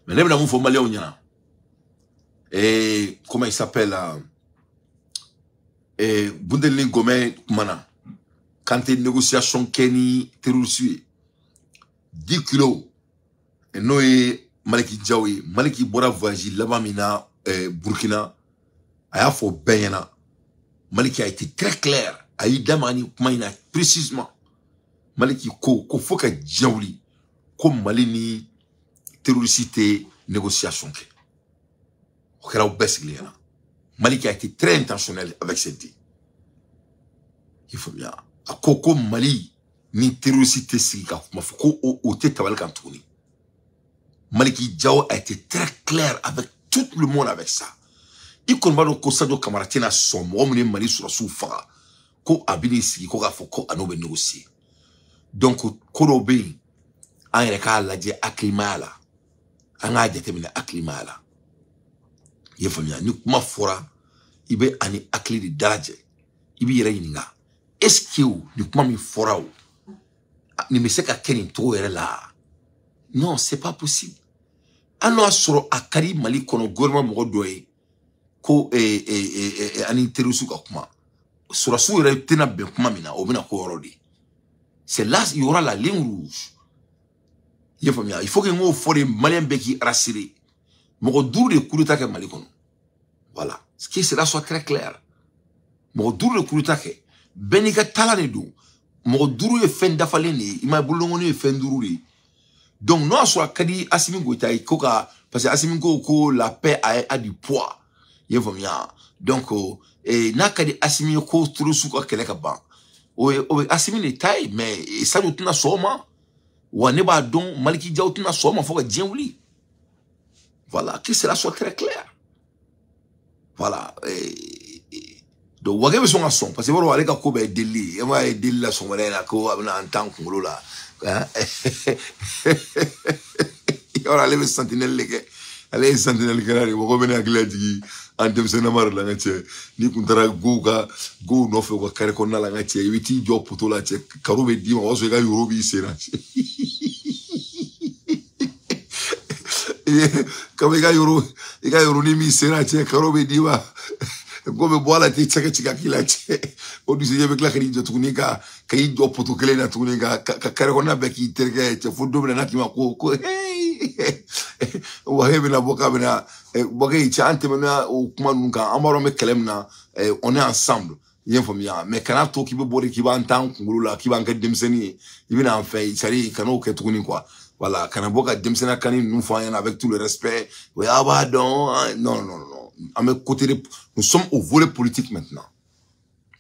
Mais ne bɛna mun fɔ maliyɛnw ɲɛna? Comment il s'appelle? Bundelini Gomɛ kumana k'an tɛ négociation kɛ ni terroriste ye. 10 kilos n'o ye Maliki Diaw ye. Maliki bɔra voyage laban min na Burkina, a y'a fɔ bɛɛ ɲɛna. Maliki a été très clair. A y'i da maga ni kuma in na précisément. Maliki ko fo ka diɲɛ wuli ko Mali ni terroriste tɛ négociation kɛ. O kɛra u bɛɛ sigilen ɲɛna. Maliki a été très intentionnel avec cette dit. Il faut bien. A ko Mali ni terroriste tɛ sigi ka kuma fɔ ko o tɛ tabali kan tuguni. Maliki Diaw a été très clair avec tout le monde avec ça. I kɔni b'a dɔn ko Sadio Kamara tɛna sɔn mɔgɔ minnu ye Mali sɔrɔsiw faga ko a bɛ n'i sigi ko k'a fɔ ko a n'o bɛ négocier. Donc ko dɔw bɛ yen an yɛrɛ k'a lajɛ hakilimaya la, an k'a jateminɛ hakilimaya la. I ye faamuya? Ni kuma fɔra i bɛ ani hakili de dalajɛ, i b'i yɛrɛ ɲininka est ce que ni kuma min fɔra o nin bɛ se ka kɛ nin cogo yɛrɛ la? Non, c'est pas possible. Hali n'o y'a sɔrɔ a ka di Mali kɔnɔ gouvernement mɔgɔ dɔ ye ko ani terroriste ka kuma, sɔrɔsiw yɛrɛ tɛna bɛn kuma min na, o bɛna ko yɔrɔ de. C'est là il y aura la ligne rouge. I ye faamuya? Il faut que n k'o fɔ de maliyɛn bɛɛ k'i rassurer. Mɔgɔ duuru de coup d'état kɛ Mali kɔnɔ. Voilà, que cela soit très clair. Mɔgɔ duuru de coup d'état kɛ, bɛɛ n'i ka taala de don. Mɔgɔ duuru ye fɛn dafalen de ye, i ma ye bolokɔni ye fɛn duuru de ye. Donc n'o y'a sɔrɔ a ka di Assimi Goïta ye ko ka, parce que Assimi ko la paix a du poids. I ye faamuya? Donc n'a ka di Assimi ye ko terroriste ka kɛlɛ ka ban, o ye Assimi de ta ye, mais Sadio tɛna sɔn o ma. Wa ne b'a dɔn Maliki Diaw tɛna sɔn o ma fo ka diɲɛ wuli. Voilà, que cela soit très clair. Voilà. Donc Wage bɛ sɔn ka sɔn parce que i b'a dɔn ale ka ko bɛɛ ye delili ye. E m'a ye delili la sɔgɔmada in na ko a bɛna an t'an kunkolo la. Yɔrɔ ale bɛ sentinelle de kɛ. Ale ye sentinelle kɛla de ye. Mɔgɔ bɛ ne hakili lajigin an denmisɛnninama de la n ka cɛ. N'i kun taara gow ka gow nɔfɛ u ka kare kɔnɔna la n ka cɛ, i bɛ t'i jɔ poto la cɛ, karo bɛ d'i ma, o b'a sɔrɔ i ka yoro b'i sen na. Comme i ka yoro ni b'i sen na cɛ, karo bɛ d'i ma. Ko bɛ bɔ a la ten, cɛ ka ci ka k'i la cɛ. O dusujɛ bɛ tila ka n'i jɔ tuguni ka i jɔ poto kelen na tuguni ka kare kɔnɔna bɛɛ k'i terikɛ ye cɛ, fo don min na n'a k'i ma ko Wage bɛna bɔ k'a bɛna Wage cɛ, an tɛmɛna o kuma ninnu kan, an b'a dɔn an bɛ kɛlɛ min na, on est ensemble. I ye faamuya? Mais kana to k'i bɛ bɔ de k'i b'an t'an kunkolo la, k'i b'an kɛ denmisɛnnin ye, i bɛna an fɛ, c'est à dire kan'o kɛ tuguni quoi. Voilà, kana bɔ ka denmisɛnninya kanni ninnu fɔ an ɲɛna avec tout le respect. O y'a b'a dɔn, non non non, an bɛ côté de, nous sommes au volet politique maintenant.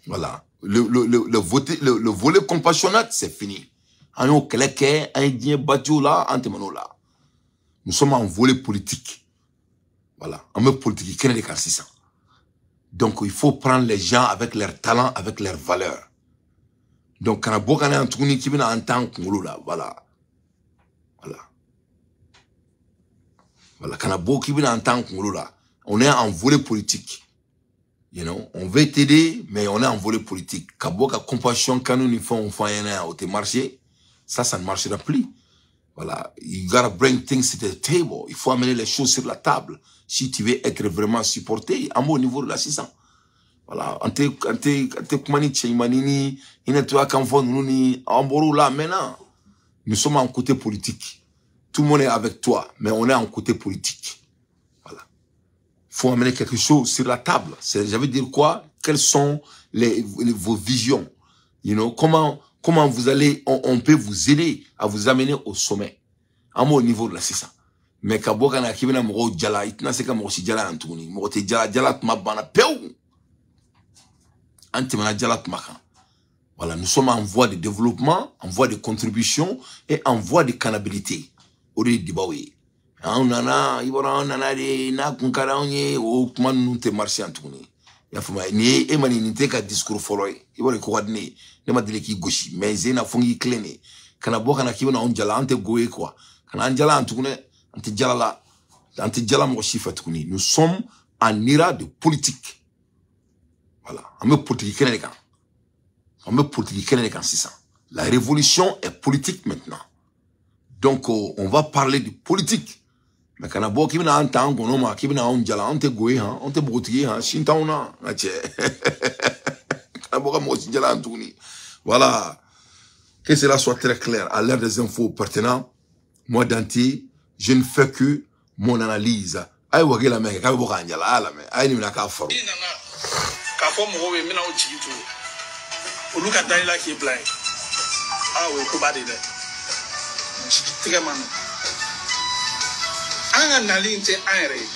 Voilà, le volet compassionnel, c'est fini. An y'o kɛlɛ kɛ, an ye diɲɛ bati o la, an tɛmɛn'o la. Nous sommes en volet politique. Voilà, an bɛ politique kɛnɛ de kan sisan. Donc il faut prendre les gens avec leur talent, avec leur valeur. Donc kana bɔ ka na yan tuguni k'i bɛna an t'an kunkolo la. Voilà. Voilà. Voilà, kana bɔ k'i bɛna an t'an kunkolo la. On est en volet politique. You know, on veut t'aider, mais on est en volet politique. Ka bɔ ka compassion kanu ni fɛnw fɔ an ɲɛna yan, o tɛ marcher. Ça ne marchera plus. Voilà, you gotta bring things to the table. Il faut amener les choses sur la table si tu veux être vraiment supporté. En bas au niveau de la 600. Voilà, an tɛ kuma ni cɛ ɲumanni ni hinɛtoya kan fɔ ninnu ni an bɔr'o la maintenant. Nous sommes en côté politique. Tout le monde est avec toi, mais on est en côté politique. Voilà. Il faut amener quelque chose sur la table. J'avais dire quoi? Quelles sont vos visions? You know, comment vous allez, on peut vous aider à vous amener au sommet. En bas au niveau de la 600. Mais ka bɔ ka na k'i bɛna mɔgɔw jala, i tɛna se ka mɔgɔ si jala yan tuguni. Mɔgɔ tɛ jala, jala tuma banna pewu. An tɛmɛna jala tuma kan. Voilà, nous sommes en voie de développement, en voie de contribution et en voie de canabilité. O de ye débat ye. Anw nana, i bɔra, anw nana de n'a kun ka d'anw ye, o kuma ninnu tɛ marcher yan tuguni. I y'a faamuya, nin ye e ma, nin tɛ ka discours fɔlɔ ye. I b'a dɔn ko ka di ne ye, ne ma deli k'i gosi, mais zen na fo n k'i tilen de. Kana bɔ ka na k'i bɛna anw jala, an tɛ go ye quoi. Kana an jala yan tuguni dɛ, an tɛ jala la, an tɛ jala mɔgɔ si fɛ tuguni. Nous sommes en era de politique. Voilà, an bɛ politique kɛnɛ de kan. An bɛ politique kɛnɛ de kan sisan. La révolution est politique maintenant. Donc on va parler de politique. Mais kana bɔ k'i bɛna an ta an gɔnɔ ma, k'i bɛna anw jala, anw tɛ go ye han, anw tɛ npogotigi ye han, sin t'anw na, n ka cɛ. Kana bɔ ka mɔgɔ si jala yan tuguni. Voilà. Que cela soit très clair. À l'heure des infos pertinentes, moi, Dante, je ne fais que mon analyse. A ye wage lamɛn kɛ, k'a bɛ bɔ k'an jala, a y'a lamɛn. A ye nin minɛ k'a faro. I nana k'a fɔ mɔgɔw ye n bɛna aw jigi tugu olu ka da i la k'i bila yen. Aa, o ye koba de ye dɛ, jigi tigɛ ma nɔgɔn. An ka nali in tɛ an yɛrɛ ye,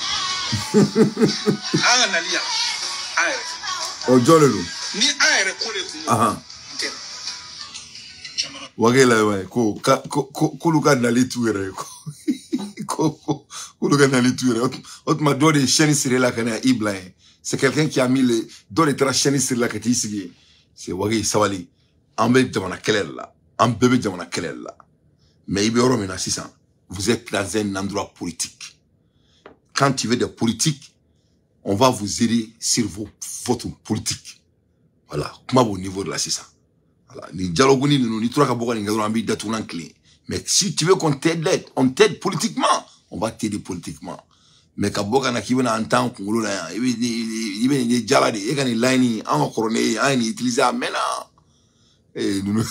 an ka nali yan an yɛrɛ tɛ. O jɔn de don? Ni an yɛrɛ ko de tun don, n tɛ jamana. Wage lamɛn ko ka ko k'olu ka nali t'u yɛrɛ ye, ko k'olu ka nali t'u yɛrɛ ye. O tuma dɔ de ye chaîne siri la ka na i bila yen. C'est quelqu'un qui a mis le dɔ de taara chaîne siri la ka t'i sigi yen. C'est wage, sabali. An bɛ jamana kɛlɛ de la. An bɛɛ bɛ jamana kɛlɛ de la. Mais i bɛ yɔrɔ min na sisan, vous êtes dans un endroit politique. Quand tu veux des politiques, on va vous aider sur votre politique. Voilà, kuma b'o niveau de la sisan. Voilà, ni dialogue ni ninnu, ni tora ka bɔ ka nin kɛ dɔrɔn, an b'i datugulan tilen. Mais si tu veux qu'on t'aide, on t'aide politiquement, on va t'aider politiquement. Mais ka bɔ ka na k'i bɛna an t'an kunkolo la yan, i bɛ nin ye jala de, e ka nin line, an ka kɔrɔ ne ye, an ye nin utiliser a mɛnna. Eh, ninnu,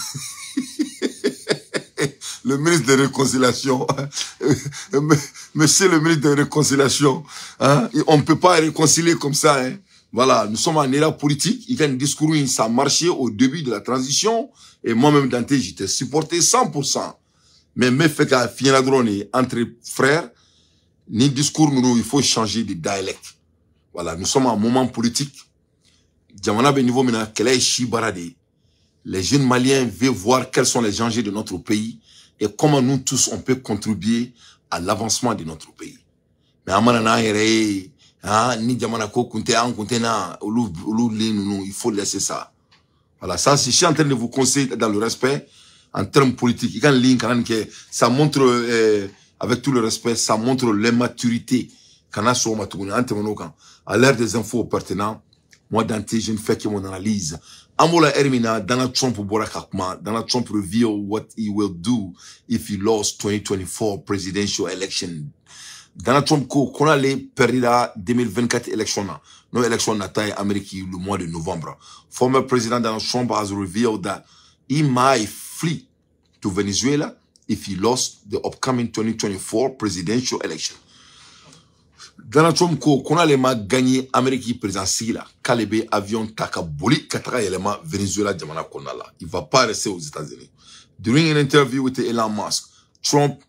le ministre de Réconciliation, monsieur le ministre de Réconciliation, hein, on ne peut pas réconcilier comme ça. Hein. Voilà, nous sommes en era politique. Il y a un discours, ça a marché au début de la transition. Et moi-même, Dante, j'étais supporté 100%. Mais me fait qu'à finir entre frères, ni discours, nous, il faut changer de dialecte. Voilà, nous sommes en moment politique. Jamana bɛ niveau min na, kɛlɛ ye si baara de ye. Les jeunes Maliens veulent voir quels sont les enjeux de notre pays et comment nous tous on peut contribuer à l'avancement de notre pays. Mais an mana n'an yɛrɛ ye, hein, ni jamana ko kun tɛ, an kun tɛ na olu len ninnu, il faut laisser ça. Voilà, ça, je suis en train de vous conseiller dans le respect en termes politiques. I ka nin ligne kana nin kɛ, ça montre, avec tout le respect, ça montre l'immaturité. Kana sɔn o ma tuguni, an tɛmɛn'o kan. À l'heure des infos pertinentes, moi, Dante, je ne fais que mon analyse. An b'o la heure min na, Donald Trump bɔra ka kuma. Donald Trump reveal what he will do if he lost 2024 presidential election. Donald Trump ko n'ale perdira 2024 election na, n'o élection nata ye Amérique le mois de novembre. Former President Donald Trump has revealed that he might flee to Venezuela if he lost the upcoming 2024 presidential election. Donald Trump ko n'ale ma gagné Amérique président sigi la, k'ale bɛ avion ta ka boli ka taga yɛlɛma Venezuela jamana kɔnɔna la. Il va pas rester aux États-Unis. During an interview with Elon Musk, Trump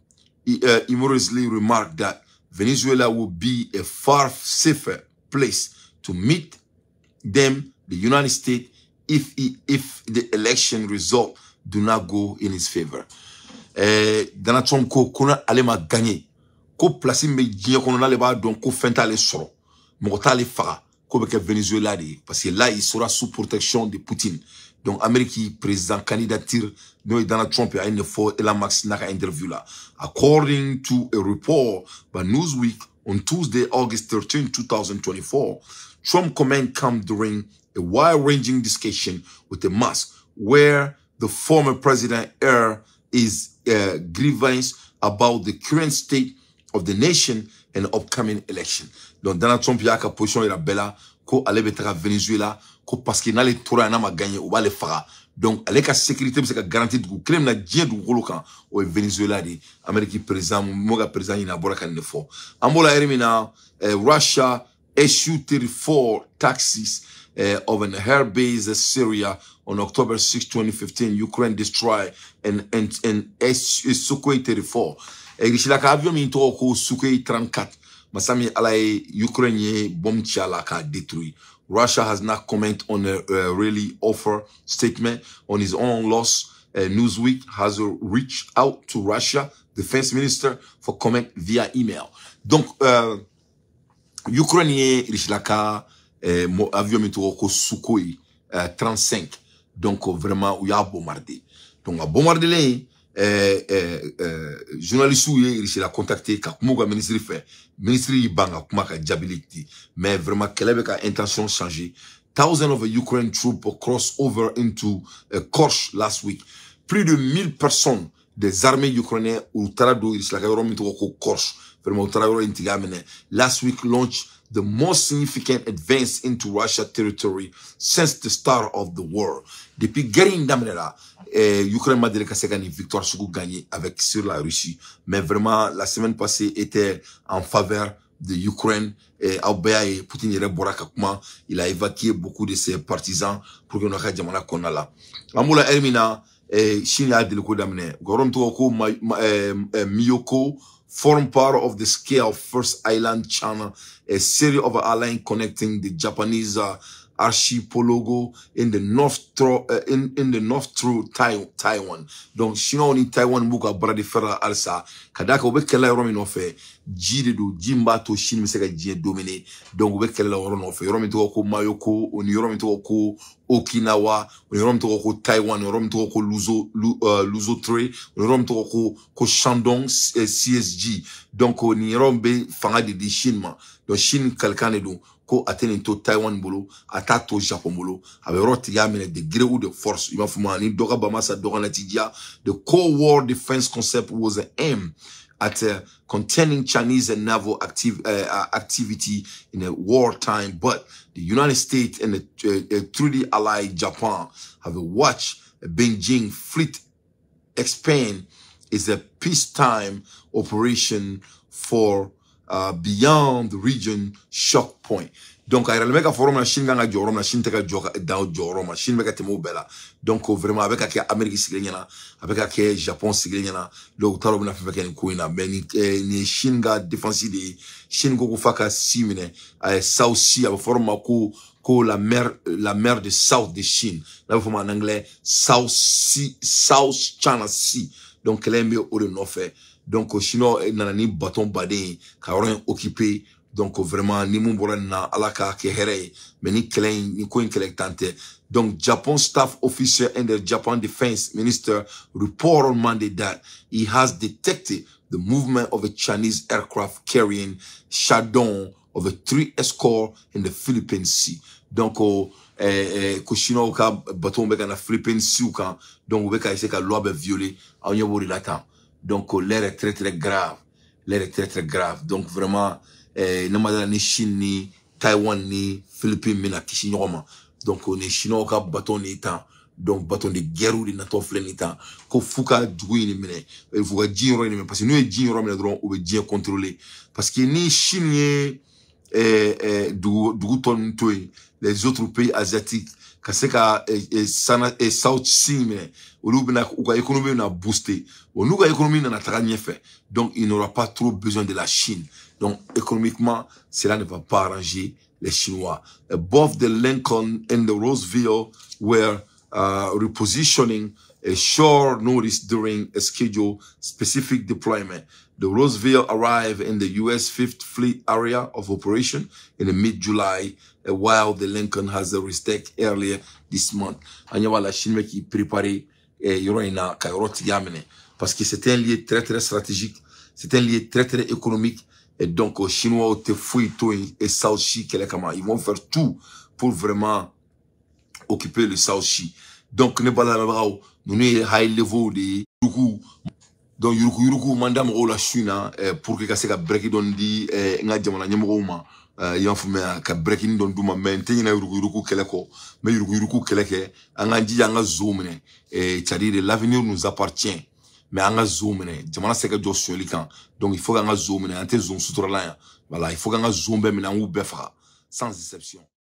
humorously remarked that Venezuela will be a far safer place to meet them, the United States, if the election result do not go in his favor. Donald Trump ko n'ale ma gagné, ko place min bɛ diɲɛ kɔnɔ n'ale b'a dɔn ko fɛn t'ale sɔrɔ, mɔgɔ t'ale faga, ko bɛ kɛ Venezuela de ye, parce que là il sera sous protection de Poutine. Donc Amérique président candidature n'o ye Donald Trump ye, a ye nin fɔ Elon Musk n'a ka interview la. According to a report by Newsweek on Tuesday, August 13, 2024, Trump comment come during a wide-ranging discussion with the Musk, where the former president aired his grievance about the current state of the nation and upcoming election. Donc Donald Trump y'a ka position yira bɛɛ la ko ale bɛ taga Venezuela, ko parce que n'ale tora yan, n'a ma gagné, u b'ale faga. Donc ale ka sécurité bɛ se ka garantir dugu kelen min na diɲɛ dugukolo kan, o ye Venezuela de ye. Amérique président m'o ka président ɲini, a bɔra ka nin de fɔ. An b'o la heure min na, Russia Su-34 taxis of an airbase Syria on October 6, 2015, Ukraine destroyed an Sukhoi 34. Russie ka avion min tɔgɔ ko Sukhoi 34. Masa min Ala ye Ukraine ye bombe ci a la k'a détruire. Russia has not comment on a really offer statement on his own loss. Newsweek has reached out to Russia defense minister for comment via email. Donc Ukraine ye Russie ka avion min tɔgɔ ko Sukhoi 35. Donc vraiment u y'a bombardé. Donc a bombardé journaliste ye Russie la contacté ka kuma u ka ministre fɛ. Ministre y'i ban ka kuma ka jaabili di. Mais vraiment kɛlɛ bɛ ka intention changer. Thousands of Ukraine troops crossed over into Kursk last week. Plus de 1000 personnes des armées ukrainiennes u taara don Russie la ka yɔrɔ min tɔgɔ ko Kursk. Vraiment u taara yɔrɔ in tigiya minɛ. Last week launched the most significant advance into Russia territory since the start of the war. Depuis guerre in daminɛ la, Ukraine ma deli ka se ka nin victoire sugu gagner avec sur la Russie. Mais vraiment la semaine passée était en faveur de Ukraine. Aw bɛɛ y'a ye Poutine yɛrɛ bɔra ka kuma, il a évacué beaucoup de ses partisans pour que n'u ka jamana kɔnɔna la. An b'o la heure min na, Chine y'a deliko daminɛ. U ka yɔrɔ min tɔgɔ ko Miyoko form part of the scale First Island China, a series of islands connecting the Japanese archipelago in the north through, in the north through Taiwan. Donc Chinois ni Taiwan b'u ka bras de fer la halisa ka d'a kan u bɛ kɛlɛ yɔrɔ min nɔfɛ, ji de don, ji min b'a to Chine bɛ se ka diɲɛ dominer. Donc u bɛ kɛlɛ la yɔrɔ nɔfɛ, yɔrɔ min tɔgɔ ko Mayoko, o ni yɔrɔ min tɔgɔ ko Okinawa, o ni yɔrɔ min tɔgɔ ko Taiwan, yɔrɔ min tɔgɔ ko Luzo Luzotre, o ni yɔrɔ min tɔgɔ ko Shandong CSG. Donc nin yɔrɔ bɛ fanga de di Chine ma. Donc Chine kalikan de don ko a tɛ nin to Taiwan bolo, a t'a to Japon bolo, a bɛ yɔrɔ tigiya minɛ de gré ou de force. I b'a fɔ ma ni dɔ ka bama sa dɔ ka na ti diya. The Cold War defense concept was aimed at containing Chinese and naval activity in a wartime, but the United States and the treaty ally Japan have watched Beijing fleet expand is a peacetime operation for beyond the region shock point. Donc a yɛrɛ bɛ ka fɔ yɔrɔ min na Chine kan ka jɔ yɔrɔ min na, Chine tɛ ka jɔ ka dan jɔyɔrɔ ma, Chine bɛ ka tɛmɛ o bɛɛ la. Donc vraiment a bɛ ka kɛ Amérique sigilen ɲɛna, a bɛ ka kɛ Japon sigilen ɲɛna. Donc u t'a dɔn u bɛna fɛn fɛn kɛ nin ko in na. Mais nin ye Chine ka défense de ye. Chine ko f'a ka si minɛ, a ye South Sea, a bɛ fɔ yɔrɔ min ma ko la mer de South de Chine, n'a bɛ fɔ o ma en anglais South Sea, South China Sea. Donc kɛlɛ in bɛ o de nɔfɛ. Donc Chinois nana ni bateau baden ye ka yɔrɔ in occuper. Donc vraiment ni mun bɔra nin na, Ala k'a kɛ hɛrɛ ye. Mais ni kɛlɛ in, ni ko in kɛlɛ tan tɛ. Donc Japan staff officer and the Japan defense minister report on Monday that he has detected the movement of a Chinese aircraft carrying Shandong of a three escort in the Philippine Sea. Donc ko Chinois ka bateau bɛ ka na Philippine Sea kan. Donc u bɛ ka essayer ka loi bɛɛ violer. Aw ɲɛ b'o de la tan. Donc l'air est très très grave. L'air est très très grave. Donc vraiment ne ma dala ni Chine ni Taïwan ni Philippines bɛna kisi ɲɔgɔn ma. Donc ni Chinois ka bateau ni tan, donc bateau de guerre de natɔ filɛ nin tan ko f'u ka dugu in minɛ, f'u ka ji yɔrɔ in minɛ, parce que n'u ye ji yɔrɔ minɛ dɔrɔn u bɛ diɲɛ contrôler. Parce que ni Chine ye dugu tɔ ninnu to yen, les autres pays asiatiques ka se ka sana South Sea minɛ, olu bɛna u ka économie bɛna booster. O n'u ka économie nana taga ɲɛfɛ, donc il n'aura pas trop besoin de la Chine. Donc économiquement, cela ne va pas arranger les Chinois. Both the Lincoln and the Roosevelt were repositioning a short notice during a scheduled specific deployment. The Roosevelt arrived in the U.S. Fifth Fleet area of operation in the mid-July, while the Lincoln has a restake earlier this month. An ɲɛ b'a la Chine bɛ k'i préparer yɔrɔ in na ka yɔrɔ tigiya minɛ, parce que c'est un lieu très très stratégique, c'est un lieu très très économique. Et donc Chinois tɛ foyi to yen et South Sea kɛlɛ kama, ils vont faire tout pour vraiment occuper le South Sea. Donc ne balamɛbagaw, ninnu ye high level de ye. Yuruku, donc yuruku yuruku man da mɔgɔw la su in na pour que ka se ka break dɔɔni di n ka jamana ɲɛmɔgɔw ma. I y'a faamuya, ka break dɔɔni d'u ma, mais n tɛ ɲinɛ yuruku yuruku kɛlɛ kɔ, n bɛ yuruku yuruku kɛlɛ kɛ. An k'an jija an ka zow minɛ, c'est à dire l'avenir nous appartient, mais an ka zow minɛ, jamana tɛ se ka jɔ sonyali kan. Donc il faut k'an ka zow minɛ, an tɛ zon suturala yan. Voilà, il faut k'an ka zon bɛɛ minɛ, an k'u bɛɛ faga sans exception.